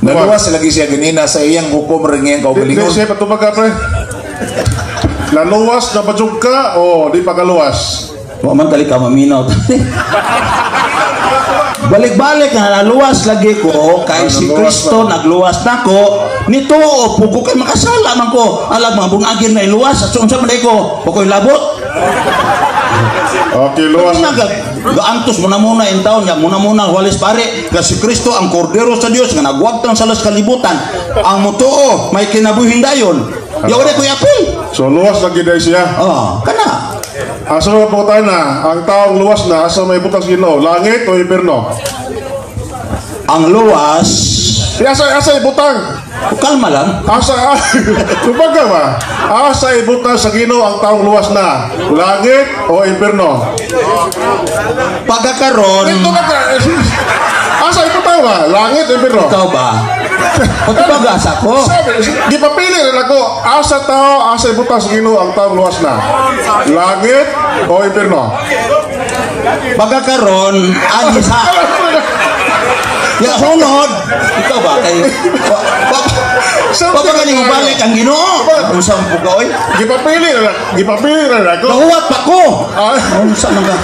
Naluwas lagi siya ganina sa iyang hukom rin iyang Di, di kaugalingon. siya patubag ka, pre. Naluwas na ba jud ka o di pa kaluwas? Wa man tali ka maminaw. Balik-balik na naluwas lagi ko kay si Naluwas Kristo nagluwas nako nito pugo kay makasala man ko alag mga bungagin na iluwas at unsa man day ko ko labot. Okay, luwas. Nga gaantos muna muna in taon nga muna muna walis pare nga si Kristo ang kordero sa Dios nga nagwagtang sa las kalibutan ang mutuo may kinabuhing dayon yaw ko yapil. So luwas lagi dahil siya. Oh, kana. Asa mga pangutana, ang taong luwas na asa may butang sa Ginoo, langit o impierno? Ang luwas. Di asa asa ibutang? Kalma lang. Asa kumbaga ba? Asa ibutang sa Ginoo ang taong luwas na? Langit o impierno? Pagkakaron, Ito na ka. Asa ibutang ba? Langit, impyerno. Ikaw ba? Pagkabagasa ko. Sabi, gipapili rin ako, asa tao, asa ibutang sa Ginoo ang taong luwas na? Langit o impyerno? Pagkakaron, ani sa Ya sunod, ikaw ba kay pa ba balik ang Ginoo? Unsa man pud ka oy? Gipapili rin ako. Nahuwat pa ko. Ah. Unsa man ka?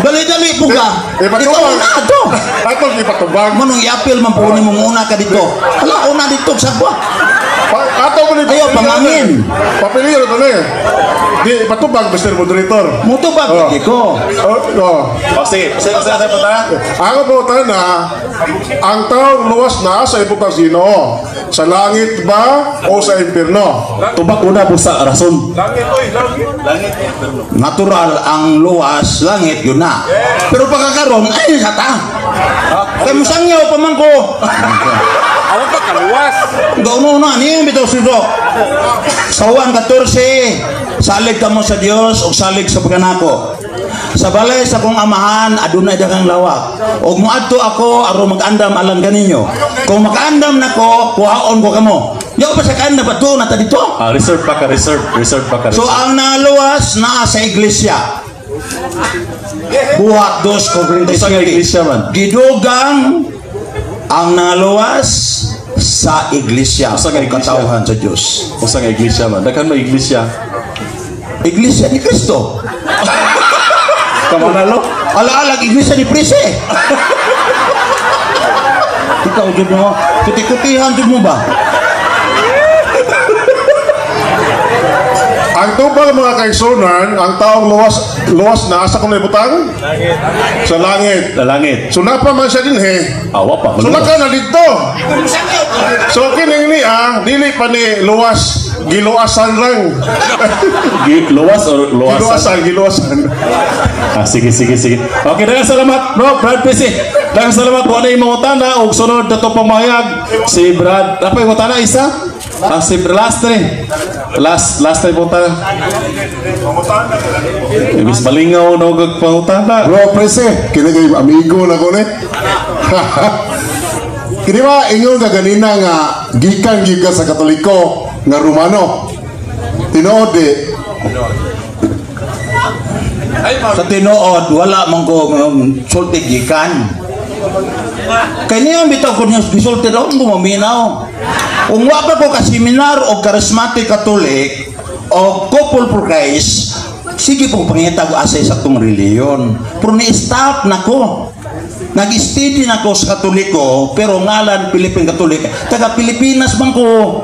Dali-dali po ka. Eh, Ikaw na ato. Ato ipatubang. Manong i-appeal man po ni mong una ka dito. Hala, una dito sa kwa. Ato mo ni Ayaw, pamangin. Papili rin ito eh. Di ipatubang, Mr. Moderator. Mutubag Oh. lagi ko. Oh. O sige, sige, sige, sige, punta. Ang pangutana na, ang taong luwas na sa ibutang sa Ginoo. Sa langit ba o sa impyerno? Tubag una po sa rason. Langit, oy, langit. Natural ang luwas, langit yun na. Pero pagkakaroon, ay sata. Kay musangyaw pa man ko. Ako pa kaluwas. Gauno na niya bitaw sudo. Sa Juan 14, salig kamo sa Dios ug salig sa pagkanako. Sa balay sa kong amahan adunay daghang lawak. Ug moadto ako aron mag-andam alang kaninyo. Kung makaandam nako, kuhaon ko kamo. Yaw pa sa kaandam adto na ta dito. Ah, reserve pa ka, reserve, reserve pa ka. So Reserve. ang naluwas naa sa iglesia. Buhat 2:47. Sa iglesia man. Gidugang ang naluwas sa iglesia. Sa iglesia. Katawhan sa Dios. Usa nga iglesia man. Daghan mo iglesia. Iglesia ni Kristo. Kamanalo. Ala-alag iglesia ni Prise. Ikaw jud mo, kuti-kutihan jud mo ba? Ang tubang mga kaigsunan, ang taong luwas luwas na asa kung ibutang? Langit. Sa langit. Sa langit. So napa man siya dinhi. Awa pa. So naka na dito. So kini ni dili pa ni luwas, giluasan lang. Luwas or luwasan? Giluasan, giluasan. Ah, sige, sige, sige. Okay, daghang salamat, bro. Brad PC. Daghang salamat. Wala yung mga utana. Og sunod na to pamayag. Si Brad. Apa yung utana? Isa? Ah, si last na eh. Last na yung utana. Ibis malingaw na og pangutana. Bro, prese, kini kay amigo na ko ni. Kini ba ingon ka ganina nga gikan gyud ka sa Katoliko nga Romano. Tinuod di. Sa tinuod, wala man ko sulti gikan. Kay niya bitaw ko niya gisulti daw ko maminaw. Kung wa pa ko ka seminar o charismatic Catholic o couple for Christ, sige pong pangita ko asay sa tong reliyon. Pero ni-stop na ko. Nag-steady na ko sa Katoliko, pero ngalan Philippine Catholic. Taga Pilipinas man ko.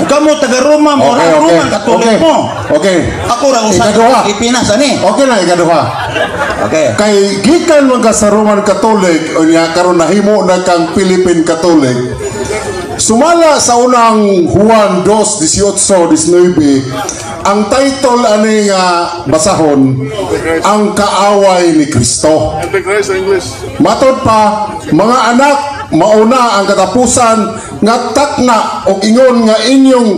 Kamo taga Roma mo, Okay, okay. Roman Catholic Okay. mo. Okay. Ako ra usa Ikaduha. Pilipinas ani. Okay na ikaduha. Okay. Kay gikan man ka sa Roman Catholic unya karon nahimo na kang Philippine Catholic. Sumala sa unang Juan 2:18-19, ang title ani nga basahon, ang kaaway ni Kristo. Matod pa, mga anak, mauna ang katapusan nga takna og ingon nga inyong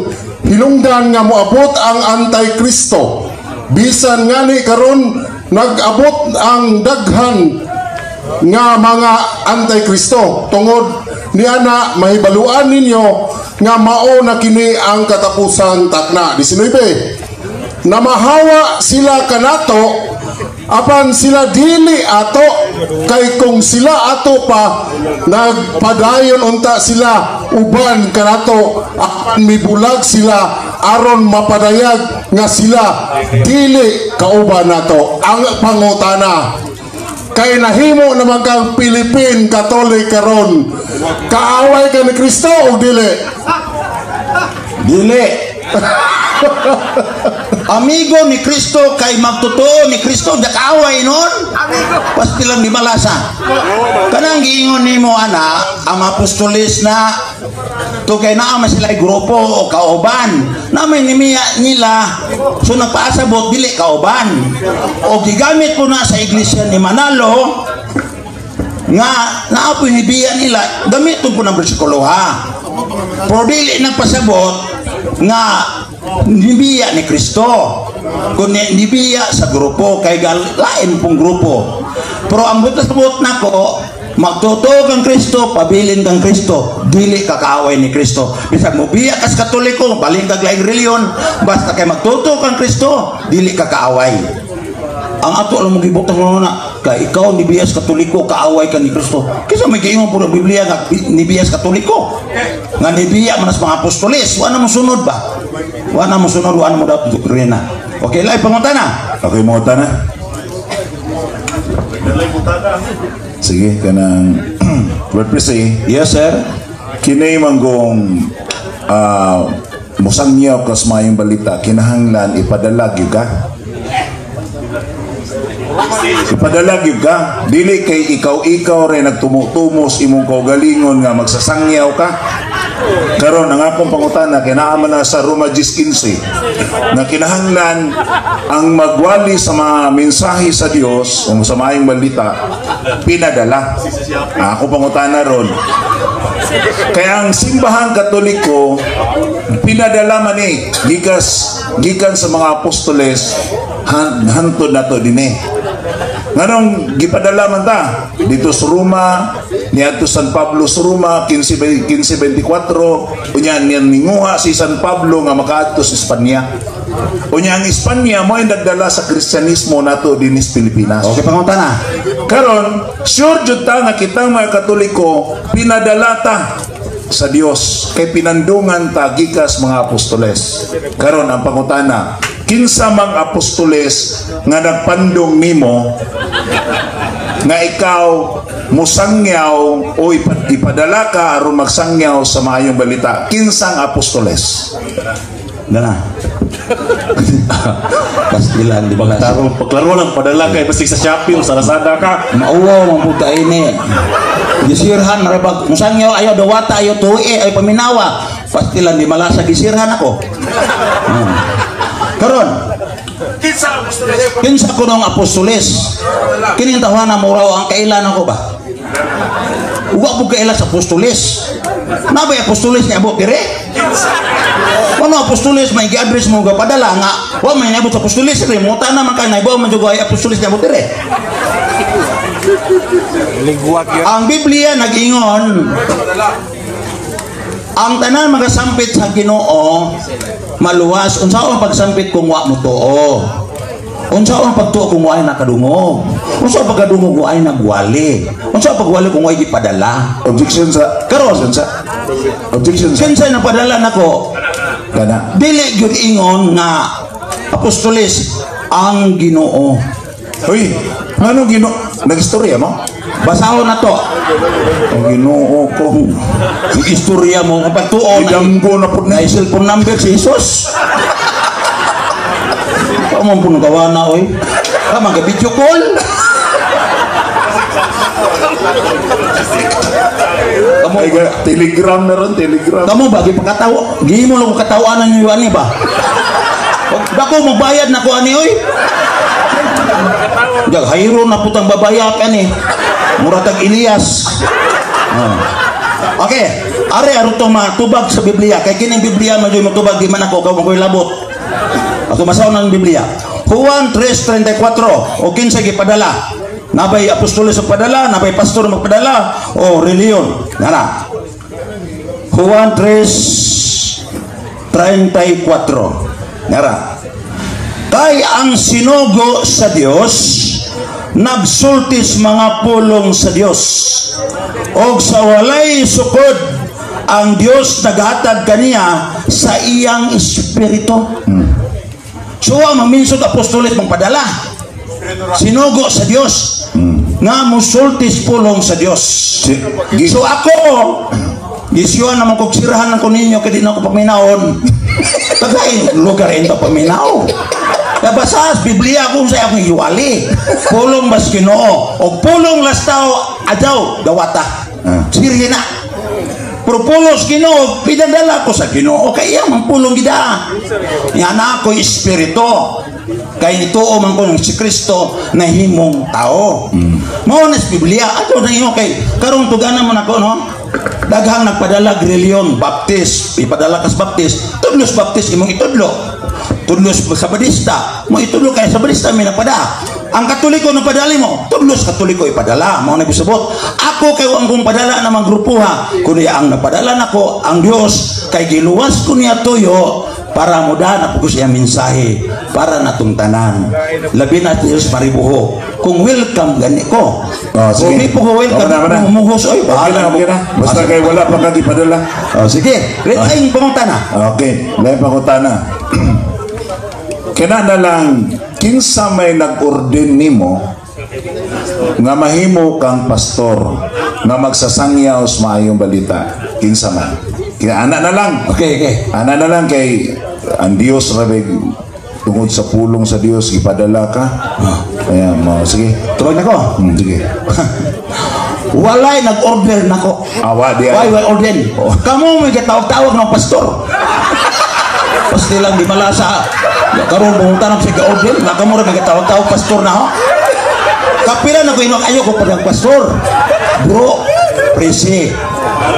hinungdan nga moabot ang Antikristo. Bisan ngani karon nag-abot ang daghan nga mga Antikristo tungod niana mahibaluan ninyo nga mao na kini ang katapusan takna. 19. Namahawa sila kanato apan sila dili ato, kay kung sila ato pa nagpadayon unta sila uban kanato, apan mibulag sila aron mapadayag nga sila dili kauban nato. Ang pangutana, kay nahimo naman kang Philippine Catholic karon, kaaway ka ni Kristo o dili? Dili. Amigo ni Kristo kay magtotoo ni Kristo, nakaaway nun. Pasti lang di malasa. Kanang giingon nimo ana, ang apostolis na to kay naa man sila grupo o kauban. Na may nimiya nila, so nagpaasabot dili kauban. O gigamit po na sa iglesia ni Manalo nga naapoy nibiya nila, gamiton po ng bersikulo ha. Pero dili nagpasabot nga nibiya ni Kristo. Kung nibiya sa grupo kay lain pong grupo. Pero ang butas-buot nako, magtotoo kang Kristo, pabilin kang Kristo, dili ka kaaway ni Kristo. Bisag mobiya kas Katoliko, balin kag laing reliyon, basta kay magtotoo kang Kristo, dili ka kaaway. Ang ato lang mong gibutang mo na kay ikaw ni biyas Katoliko, kaaway ka ni Kristo. Kaysa may giingon po ng Biblia nga ni biyas Katoliko. Nga nibiya man sa mga apostoles, wa na mo sunod ba? Wa na mo sunod, wa na mo dapat doktrina. Okay, lahi pangutana. Okay, mo na. Sige, kanang Lord Presi, Yes, sir. Kini manggong musangyaw kas maayong balita, kinahanglan ipadala gyud ka. Ipadala gyud ka. Dili kay ikaw-ikaw rin nagtumutumos imong kaugalingon nga magsasangyaw ka. Karon ang akong pangutana kay naa man na sa Roma 10:15 na kinahanglan ang magwali sa mga mensahe sa Dios o sa maayong balita pinadala. Ang akong pangutana ron, kaya ang Simbahang Katoliko pinadala man eh gikan sa mga apostoles hantod nato dinhi. Nganong gipadala man ta dito sa Roma, niadto San Pablo sa Roma 15:24, unya niyan ninguha si San Pablo nga makaadto sa Espanya. Unya ang Espanya mo ay nagdala sa Kristyanismo nato dinhi sa Pilipinas. Okay, pangutana. Karon, sure jud ta nga kitang mga Katoliko pinadala ta sa Dios kay pinandungan ta gikas mga apostoles. Karon ang pangutana, kinsa mang apostoles nga nagpandong nimo nga ikaw musangyaw o ipadala ka aron magsangyaw sa maayong balita? Kinsang apostoles? Dana. Pastilan di ba? Pagklaro, pagklaro lang padala kay basig sa Shopee o sa Lazada ka. Mauwaw man puta ini. Gisirhan marabag musangyaw ayo dawata ayo tuwi ayo paminawa. Pastilan di malasa gisirhan ako. Karon, kinsa kunong apostoles? Kining tawana mo raw ang kailan ako ba? Wa po kaila sa apostoles. Nabay apostoles ni abot dire? Ano apostoles may gi-address mo ga padala nga wa may niabot sa apostoles dire mo na man kay naibaw man jud ay apostoles ni abot dire. Ligwak yun. Ang Biblia nag-ingon ang tanan magasampit sa Ginoo maluwas. Unsaon pagsampit kung wa mo tuo? Unsaon pagtuo kung wa ay nakadungog? Unsaon pagkadungog kung ay nagwali? Unsaon pagwali kung wa ay gipadala? Objection sa Karon. Objection sa Objection sa Kinsa napadala nako? Kana. Dili gyud ingon nga apostoles ang Ginoo. Hoy, ano Ginoo? Nagstorya mo? Basahon na to. Ang Ginoo ko. Yung istorya mo ang pagtuo na Idanggo na pud na na. Cellphone number si Jesus. Pamon po nagawa na oy. Ka mga video call. Kamu Ay, Telegram na ron, Telegram. Kamu ba gipakatawa? Gihimo lang ko katawanan niyo ani ba? Bako magbayad na ko ani oy. Jag hayro na putang babayak ani. Mura tag Elias. Ah. Okay, are aron to matubag sa Biblia kay kining Biblia man jud matubag di man ako kay makoy labot. Ako masaon ang Biblia. Juan 3:34 o kinsa gipadala? Nabay apostoles ang padala, nabay pastor magpadala o reliyon. Nana. Juan 3:34. Nara. Kay ang sinugo sa Dios nagsultis mga pulong sa Dios. Og sa walay sukod ang Dios naghatag kaniya sa iyang espiritu. So ang maminsod apostoles magpadala. Sinugo sa Dios nga musultis pulong sa Dios. So ako gisyon naman kog sirahan ko ninyo kay di na ako paminawon. Tagay lugar ito paminaw. Nabasa sa Biblia kung sa akong iwali. Pulong bas Ginoo og pulong lastaw adyaw dawata. Sirye na. Pero pulos Ginoo pinadala ko sa Ginoo kay iya man pulong gida. Yan ako espiritu. Kay nituo man ko si Kristo na himong tao. Mao na sa Biblia ato na inyo kay karon tugana man ako no. Daghang nagpadala reliyon, Baptist, ipadala kas Baptist, tudlos Baptist imong itudlo. Tudlo sa Sabadista, mo itudlo kay Sabadista mi napada. Ang Katoliko na padali mo, tudlo sa Katoliko ipadala. Mao na bisabot. Ako kay wa kong padala na mga grupuha, kundi ang napadala nako ang Dios kay giluwas ko niya tuyo para muda na po ko siya mensahe para natong tanan. Labi na Dios maribuho. Kung welcome gani ko. Oh, sige. Kung di po ko welcome, Okay na, okay na. mumuhos oy. Okay na, okay na. Basta kay wala pa kang ipadala. Oh, sige. Red ay pangutana. Okay, lain pangutana. Kena na lang kinsa may nag-ordain nimo nga mahimo kang pastor nga magsasangyaw sa maayong balita, kinsa man? Kaya ana na lang. Okay. Ana na lang kay ang Dios rabe, tungod sa pulong sa Dios gipadala ka. Kaya mo, sige. Tubag na ko. Sige. Walay nag-order nako. Awa di Why ay. why order? Kamo may gatawag-tawag ng pastor. Pasti lang di malasa. Karon pumunta na sa order, nga kamo ra may gatawag-tawag pastor na ho. Kapila na ko inok ayo ko padang pastor. Bro, presi.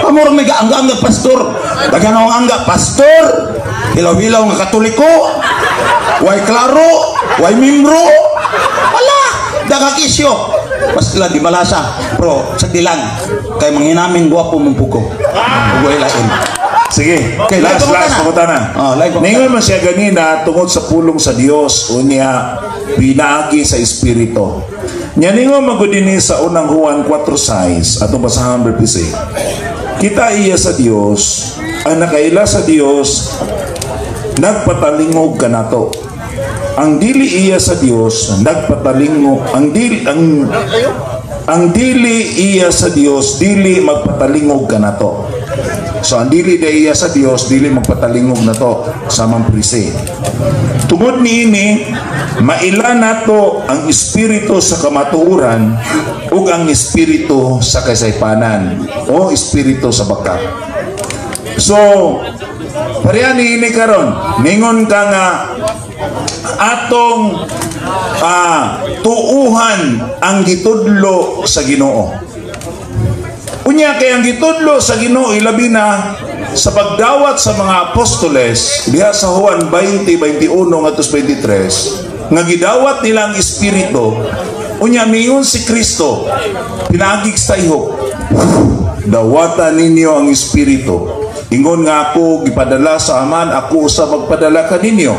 Kamo ra may gaangga-angga pastor. Daghan ang angga pastor. Hilaw-hilaw nga Katoliko. Way klaro, way mimbro. Wala, daghang isyo. Pasti lang di malasa. Bro, sa dilang kay manghinamin gwapo mong pugo. Ug lain. Sige. Okay, last, lain last pangutana. pangutana. Oh, lain pangutana. Ningon man siya ganina tungod sa pulong sa Dios unya pinaagi sa Espiritu. Nya ningon man gud dinhi sa Unang Juan 4:6, atong basahan verse. Kita iya sa Dios, ang nakaila sa Dios nagpatalingog kanato. Ang dili iya sa Dios nagpatalingog, ang dili iya sa Dios dili magpatalingog kanato. So ang dili da iya sa Dios dili magpatalingog nato sa mang prise. Tungod niini maila nato ang espiritu sa kamatuoran ug ang espiritu sa kasaypanan o espiritu sa baka. So pareha niini karon, ningon ka nga atong tuuhan ang gitudlo sa Ginoo. Unya kay ang gitudlo sa Ginoo ilabi na sa pagdawat sa mga apostoles diha sa Juan 20:21 ngadto 23 nga gidawat nila ang espiritu. Unya miingon si Kristo pinaagi sa ihok, "Dawata ninyo ang espiritu. Ingon nga ako gipadala sa Aman, ako usab magpadala kaninyo.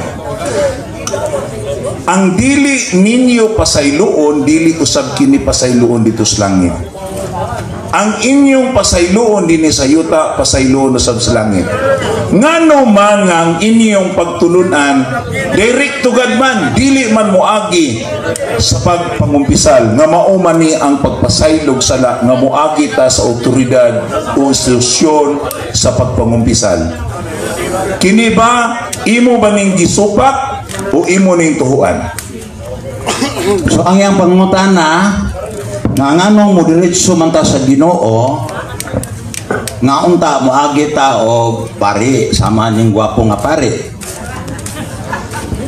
Ang dili ninyo pasayloon, dili usab kini pasayloon dito sa langit. Ang inyong pasayloon dinhi sa yuta, pasayloon usab sa langit." Ngano man nga ang inyong pagtulunan direct to God man, dili man moagi sa pagpangumpisal nga mao man ni ang pagpasaylog sala nga moagi ta sa otoridad o institusyon sa pagpangumpisal. Kini ba imo ba ning gisupak o imo ning tuhuan? So ang iyang pangutana nga nganong mo diretso man ta sa Ginoo, nga unta moagi ta og pari sama ning gwapo nga pari.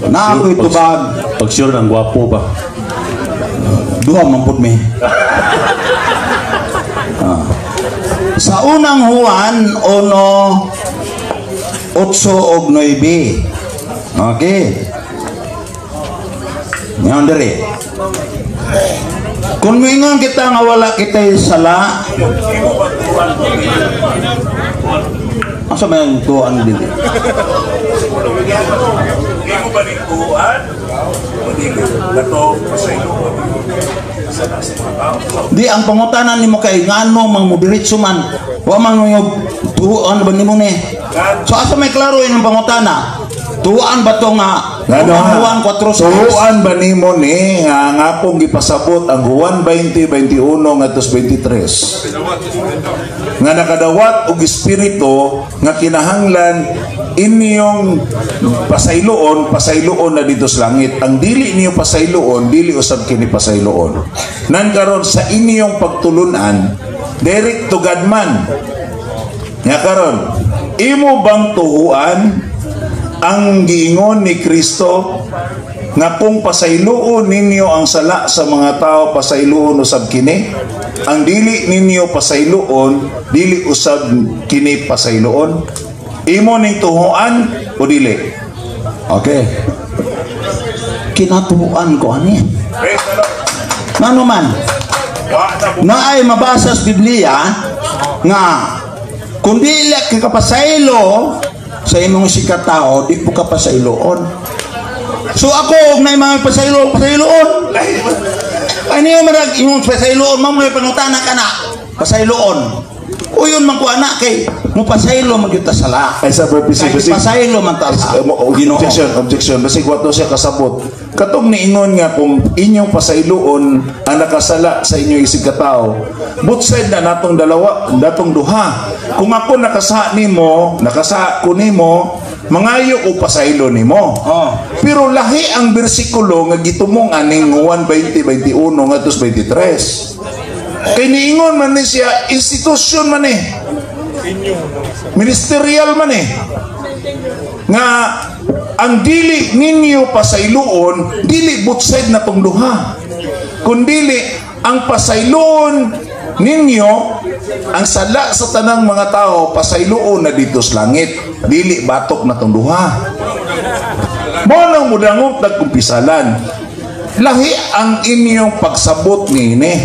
Na ako'y tubag. Pag sure ng gwapo ba? Duha man pud mi. Ah. Sa Unang Juan 1:8 og 9. Okay. Ngayon diri. Kung moingon kita nga wala kita'y sala, asa may ang tuan dili? Imo ba ning tuhuan o dili? Kato pasayloon Di ang pangutanan nimo kay ngano mang modiretso man, wa man mo tuan ba nimo ni? So asa may klaro yung pangutana? Tuan ba to nga Ngano Unang ha? Juan 4:6? Tuhuan ba nimo ni nga ang akong gipasabot ang Juan 20:21 ngadto 23 nga nakadawat og espiritu nga kinahanglan inyong pasayloon, pasayloon na dito sa langit. Ang dili niyo pasayloon, dili usab kini pasayloon. Nan karon sa inyong pagtulunan direct to God man. Nya karon, imo bang tuhuan ang giingon ni Kristo nga kung pasayloon ninyo ang sala sa mga tao, pasayloon usab kini? Ang dili ninyo pasayloon, dili usab kini pasayloon? Imo ning tuhuan o dili? Okay. Kinatuan ko ani. Ngano man? Naay mabasa sa Biblia nga kung dili ka kapasaylo sa imong sikatao, di po ka pasayloon. So ako, og naay mga pasaylo, pasayloon. Ay niyo marag imong pasayloon, mao may pangutana ka na. Pasayloon. Uyon man ko anak kay mupasaylo man gyud ta sala. Ay sa purpose Kay pasaylo man ta sa Ginoo. Objection, objection. Basig wato siya kasabot. Katong niingon nga kung inyong pasayloon ang nakasala sa inyong isig katao, both side na natong dalawa, datong duha. Kung ako nakasaha nimo, nakasaha ko nimo, mangayo ko pasaylo nimo. Oh. Pero lahi ang bersikulo nga gitumong aning Juan 20, 21 ngadto sa 23. Kay niingon man ni siya, institusyon man eh. Ministerial man eh. Nga ang dili ninyo pasayloon, dili both side na tong duha. Kun dili ang pasayloon ninyo ang sala sa tanang mga tao, pasayloon na dito sa langit, dili batok na tong duha. Mo nang mudangop nagkumpisalan. Lahi ang inyong pagsabot niini.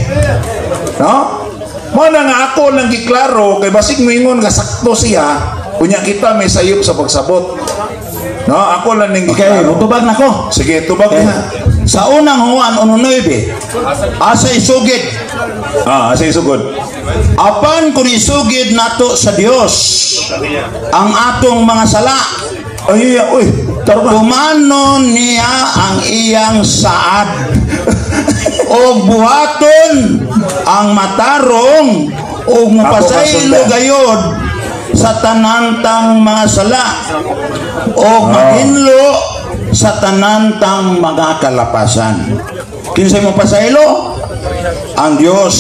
No? Mo na nga ako lang giklaro kay basig moingon nga sakto siya, unya kita may sayop sa pagsabot. No, ako lang ning Okay, giklaro. mutubag na ko. Sige, tubag Okay. na. Sa unang Juan 1:9, asa isugid? Ah, sige, sugod. Apan kung isugid nato sa Dios ang atong mga sala, Ay, ay, uy, taro ka. Tumanon niya ang iyang saad og buhaton ang matarong og mupasaylo Ako kasundan. Gayod sa tanantang mga sala og mahinlo sa tanantang mga kalapasan. Kinsay mo pasaylo? Ang Dios.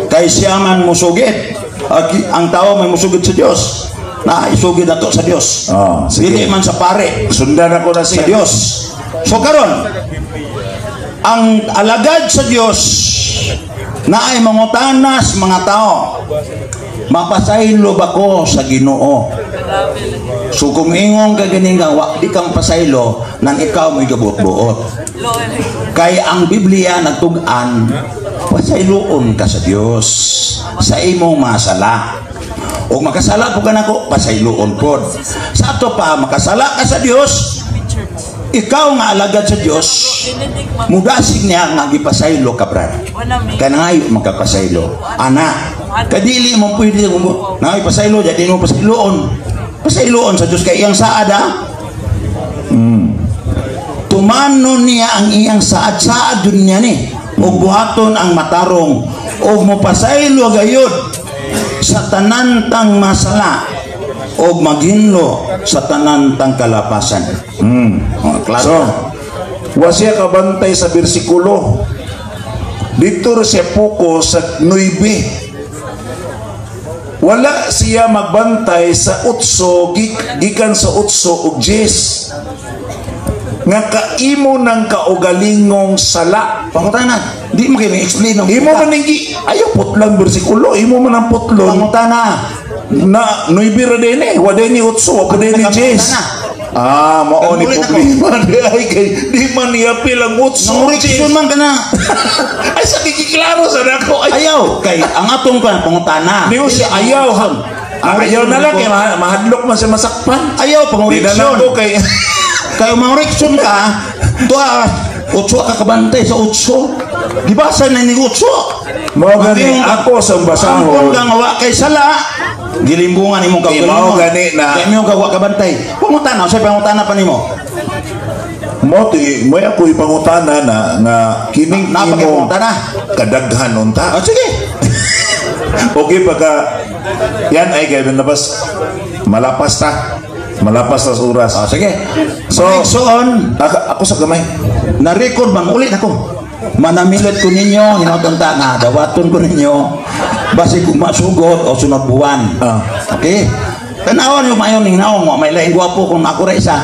Kay siya man musugid. Ang tao may musugid sa Dios. Na isugid nato sa Dios. Ah, sige. Dili man sa pare, Sundan ako na sa siya. Dios. So karon, ang alagad sa Dios na ay mangutanas mga tao, "Mapasaylo ba ko sa Ginoo?" So kung ingon ka ganing nga wa di kang pasaylo, nang ikaw mo'y gabuot-buot. Kay ang Biblia nagtug-an, pasayloon ka sa Dios sa imong masala. O makasala po ka nako, pasayloon pod. Sa ato pa makasala ka sa Dios, ikaw nga alagad sa Dios, mudasig niya nga gipasaylo ka, brad. Kaya nangayo magkapasaylo. Ana, kadili mo pwede mo nangayo pasaylo, jadi mo pasayloon. Pasayloon sa Dios kay iyang saad ha. Tumano niya ang iyang saad-saad yun niya ni. Ug buhaton ang matarong ug mopasaylo gayud sa tanantang masala og maghinlo sa tanantang kalapasan. Oh, klaro. So, wa siya kabantay sa bersikulo. Dito ra siya focus sa 9. Wala siya magbantay sa 8, gikan sa 8 ug 10. Nga kaimo ng kaugalingong sala. Pangutana, di mo kayo explain ng Imo man ning ayaw putlang bersikulo, imo man ang putlon Pangutana. Na 9 ra din eh, wa din ni 8, wa pa din ni 10. Ah, mao ni Gangulit ako. problema di ay kay di man niya ang 8. Nangureksyon man ka na. Ay sa kiklaro sa nako ay. Ayaw kay ang atong kan pangutana. Niyo siya ayaw ha. Ah, ayaw na lang kay mahadlok man siya masakpan. Ayaw Di na lang pangureksyon. ko kay Kay mangureksyon ka, tuwa 8 ka kabantay sa 8. Gibasa na ni 8. Mao gani ako sa basahon. Ang kang wa kay sala, gilimbungan imong Eh, kaugalingon. mao gani na- Kay imong kawa kabantay. Pangutana, unsay pangutana pa nimo? Mo ti mo ako ipangutana na nga kining Na- imo napakipangutana. kadaghan unta. Ah, sige. Okay pagka yan ay kay nabas malapas ta. Malapas ta sa oras. Ah, sige. So, So, on, ako sa gamay. Na-record man ulit ako. Manamilot ko ninyo, hinoton ta nga, dawaton ko ninyo, basi kung masugot o sunod buwan. Ah. Okay? Tanawan yung mayon ning naong, wa may laing gwapo kung ako ra isa.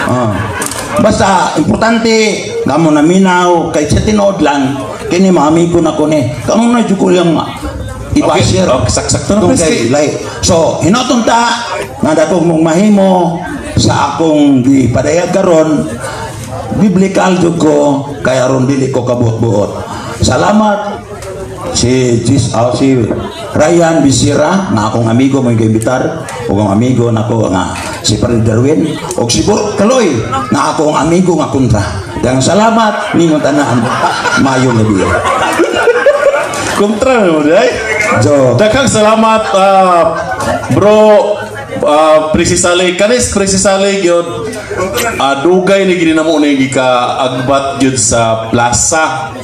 Ah. Basta, importante, kamo na minaw, kay sa tinuod lang, kini mga amigo na ko ni. Kamo na jud ko lang, I-basher. Okay, sakto na, Kung pres, kay lahi. So, hinoton ta nga dako mong mahimo sa akong gipadayag karon, biblical jud ko kay aron dili ko kabuot-buot. Salamat si Gis, si Ryan Bisira nga akong amigo mo giimbitar ug ang amigo nako nga si Padre Darwin ug si Bur Kaloy nga akong amigo nga kontra. Daghang salamat ninyo tanan. Maayong gabi. Kontra mo day. Jo. Daghang salamat, bro, Prisisali kanis Prisisali gyud, dugay ni gini namo ni gika agbat gyud sa plaza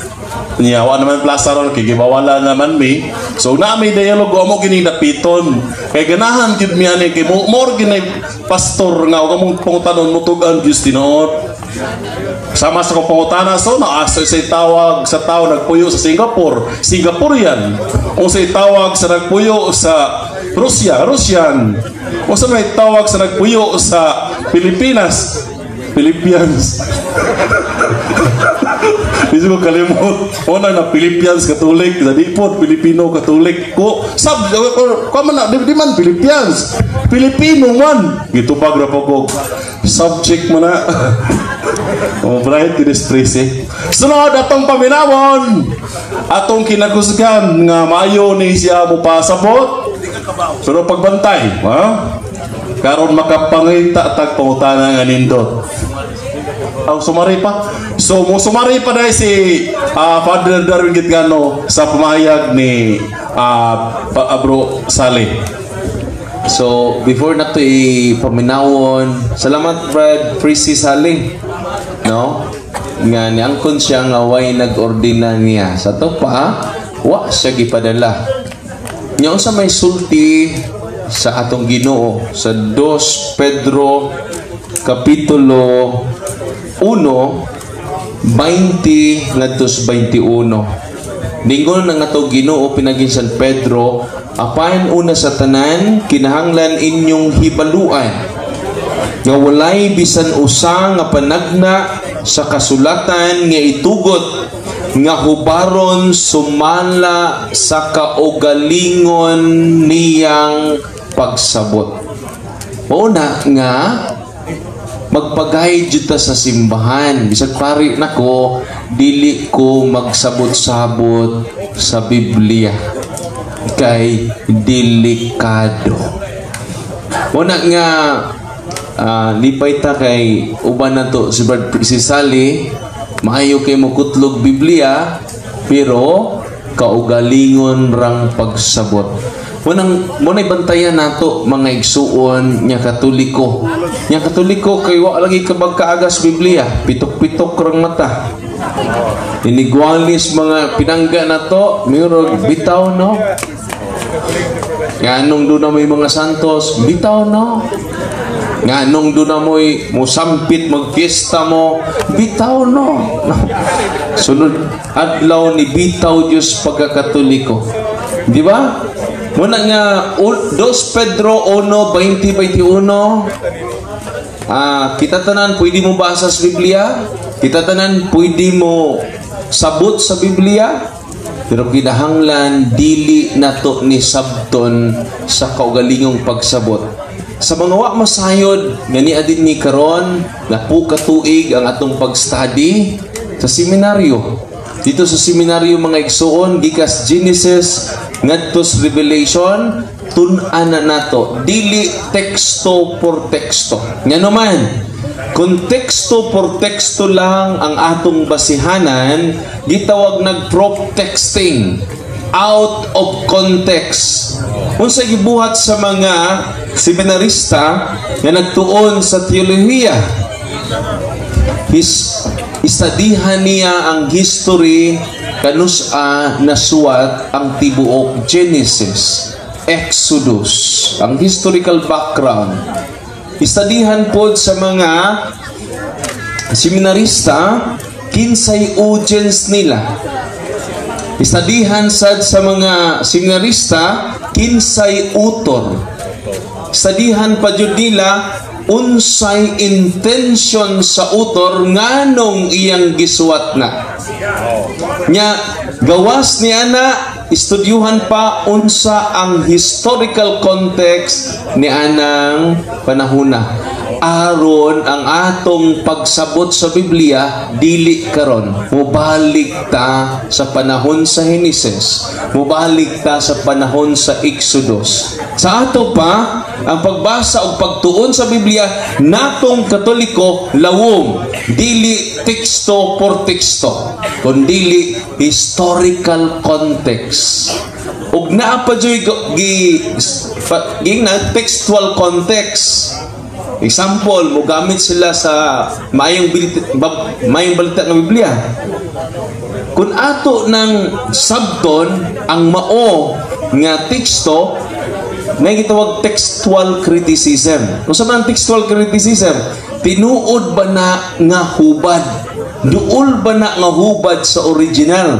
niya. Wa naman plaza ron kay gibawala naman mi, so na may dialogue amo gini dapiton kay ganahan gyud mi ani kay mo more gini pastor nga og among pangutanon mutugan gyud tinuod sama sa kong pangutana. So naasa sa tawag sa tao nagpuyo sa Singapore, Singaporean, o sa tawag sa nagpuyo sa Russia, Russian, o sa may tawag sa nagpuyo sa Pilipinas, Philippians. Hindi ko kalimot. Una na Philippians Catholic, dadi po Filipino Catholic ko. Sab ko man na di man Philippians. Filipino man. Gitubag ra po ko. Subject mo na. Oh, bright ministries eh. Sunod atong paminawon. Atong kinagusgan nga maayo ni siya mo pasabot. Pero pagbantay, ha? Karon makapangita tag pangutana nga nindot. Ang sumari pa. So, mo sumari pa dahil si Father Darwin Gitgano sa pamahayag ni Bro Sally. So, before na to ipaminawon, salamat Brad Prissy Saling. No? Nga niangkon siya nga way nag-ordina niya. Sa to pa, wa siya gipadala. Nya unsa may sulti sa atong Ginoo sa 2 Pedro kapitulo 1 20 ngadto sa 21. Ningon na nga to Ginoo pinagin San Pedro, apan una sa tanan kinahanglan inyong hibaluan nga walay bisan usa nga panagna sa kasulatan nga itugot nga hubaron sumala sa kaugalingon niyang pagsabot. Mao na nga magpagayad jud ta sa simbahan. Bisag pari nako, dili ko magsabot-sabot sa Biblia kay delikado. Mao na nga lipay ta kay uban na to si Brad si Sally, maayo kay mo kutlog Biblia pero kaugalingon rang pagsabot. Munang muna'y bantayan nato mga igsuon nya Katoliko. Nya Katoliko kay wa lagi ka magkaagas Biblia, pitok-pitok rang mata. Inigwalis mga pinangga nato, mayroon bitaw no. Nganong doon na may mga santos, bitaw no. Nganong doon na mo'y musampit, magfiesta mo, bitaw no. No. Sunod adlaw ni bitaw Diyos pagkakatoliko. Di ba? Muna nga, 2 Pedro 1, 20, 21, kita tanan, pwede mo basa sa Biblia? Kita tanan, pwede mo sabot sa Biblia? Pero kinahanglan, dili nato ni sabton sa kaugalingong pagsabot. Sa mga wa masayod, nga ni adin ni karon, napu katuig ang atong pag-study sa seminaryo. Dito sa seminaryo mga igsuon, gikas Genesis ngadto sa Revelation, tun-an na nato, dili teksto por teksto. Ngano man, kung teksto por teksto lang ang atong basihanan, gitawag nag proof texting, out of context. Unsa gibuhat sa mga seminarista nga nagtuon sa teolohiya? His istadihan niya ang history kanusa nasuwat ang tibuok Genesis, Exodus, ang historical background. Istadihan pod sa mga seminarista kinsay audience nila. Istadihan sad sa mga seminarista kinsay author. Istadihan pa jud nila unsay intention sa author, nganong iyang gisuwat na. Nya gawas ni ana. Istudyuhan pa unsa ang historical context ni anang panahona aron ang atong pagsabot sa Biblia dili karon mobalik ta sa panahon sa Genesis, mobalik ta sa panahon sa Exodus. Sa ato pa, ang pagbasa o pagtuon sa Biblia natong Katoliko lawom, dili teksto por teksto kundili historical context, ug naa pa juy gi gi textual context. Example, mogamit sila sa maayong balita ng Biblia. Kung ato ng sabton ang mao nga teksto na gitawag textual criticism. Kung sa man textual criticism, tinuod ba na nga hubad? Duol ba na nga hubad sa original?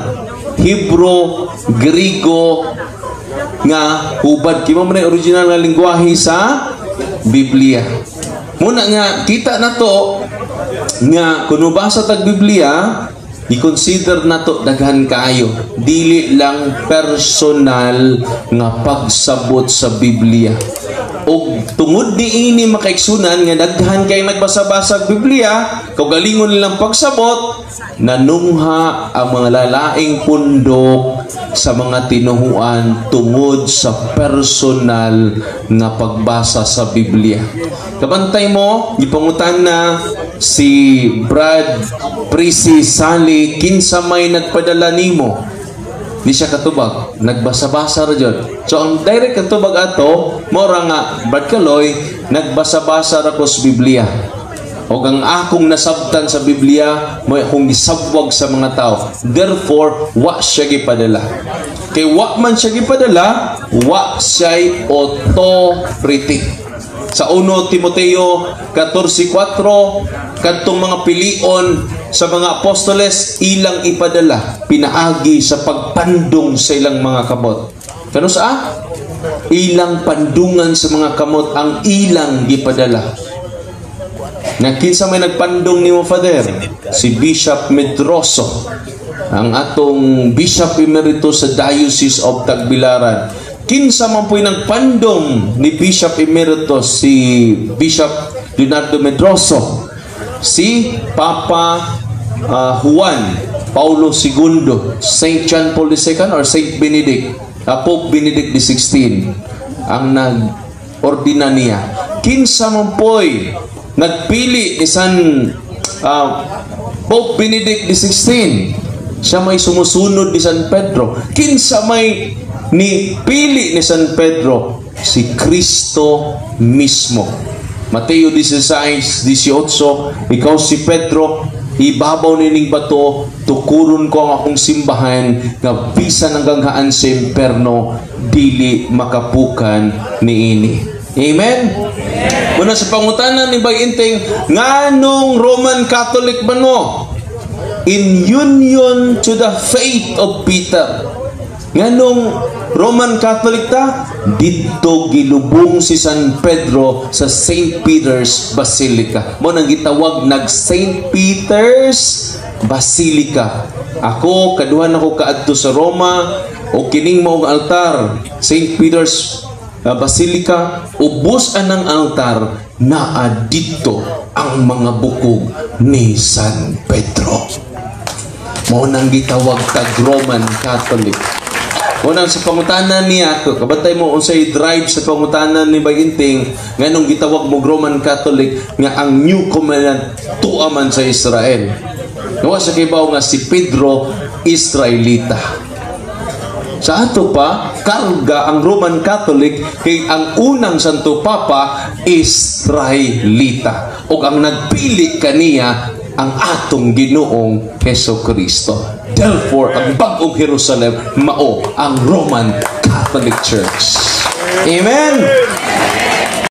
Hebrew, Griego nga hubad. Kimo man ang original nga lingwahe sa Biblia. Muna nga kita na to nga kung mobasa tag Biblia, i-consider na to daghan kaayo. Dili lang personal nga pagsabot sa Biblia. Og tungod niini, makaigsunan, nga daghan kay nagbasa-basa og Biblia, kaugalingon nilang pagsabot, nanungha ang mga lalaing pundok sa mga tinuhuan tungod sa personal nga pagbasa sa Biblia. Kabantay mo, gipangutan na si Brad Prisi Sali, kinsa may nagpadala nimo? Di siya katubag, nagbasa-basa ra jud. So ang direct katubag ato, mora nga Brad Kaloy, nagbasa-basa ra ko sa Biblia. O ang akong nasabtan sa Biblia, mo akong gisabwag sa mga tao. Therefore, wa siya gipadala. Kay wa man siya gipadala, wa siya'y authority. Sa 1 Timoteo 14:4, kadtong mga pilion sa mga apostoles ilang ipadala pinaagi sa pagpandong sa ilang mga kamot. Kano sa ilang pandungan sa mga kamot ang ilang gipadala. Na kinsa may nagpandong nimo, Father? Si Bishop Medroso, ang atong Bishop Emeritus sa Diocese of Tagbilaran. Kinsa man po'y nagpandong ni Bishop Emeritus, si Bishop Leonardo Medroso? Si Papa Juan Paulo II, Saint John Paul II or Saint Benedict, Pope Benedict XVI ang nag-ordina niya. Kinsa man po'y nagpili ni San Pope Benedict XVI? Siya may sumusunod ni San Pedro. Kinsa may ni pili ni San Pedro? Si Kristo mismo. Mateo 16:18, "Ikaw si Pedro, ibabaw nining bato tukuron ko ang akong simbahan nga bisan ang ganghaan sa imperno dili makapukan niini." Amen. Muna sa pangutana ni Bay Inting, nganong Roman Catholic man mo? In union to the faith of Peter. Nganong Roman Catholic ta? Didto gilubong si San Pedro sa St. Peter's Basilica. Mo nang gitawag nag St. Peter's Basilica. Ako, kaduhan ako kaadto sa Roma o kining maong altar, St. Peter's Basilica, ubos anang altar, naa didto ang mga bukog ni San Pedro. Mao nang gitawag tag Roman Catholic. Unang sa pangutana niya, kabantay mo unsay drive sa pangutana ni Baginting, nganong gitawag mo Roman Catholic nga ang New Covenant tuwa man sa Israel. Nawa sa kibaw nga si Pedro Israelita. Sa ato pa, karga ang Roman Catholic kay ang unang Santo Papa Israelita. O ang nagpili kaniya ang atong Ginoong Heso Kristo. Therefore, ang bagong Jerusalem mao ang Roman Catholic Church. Amen.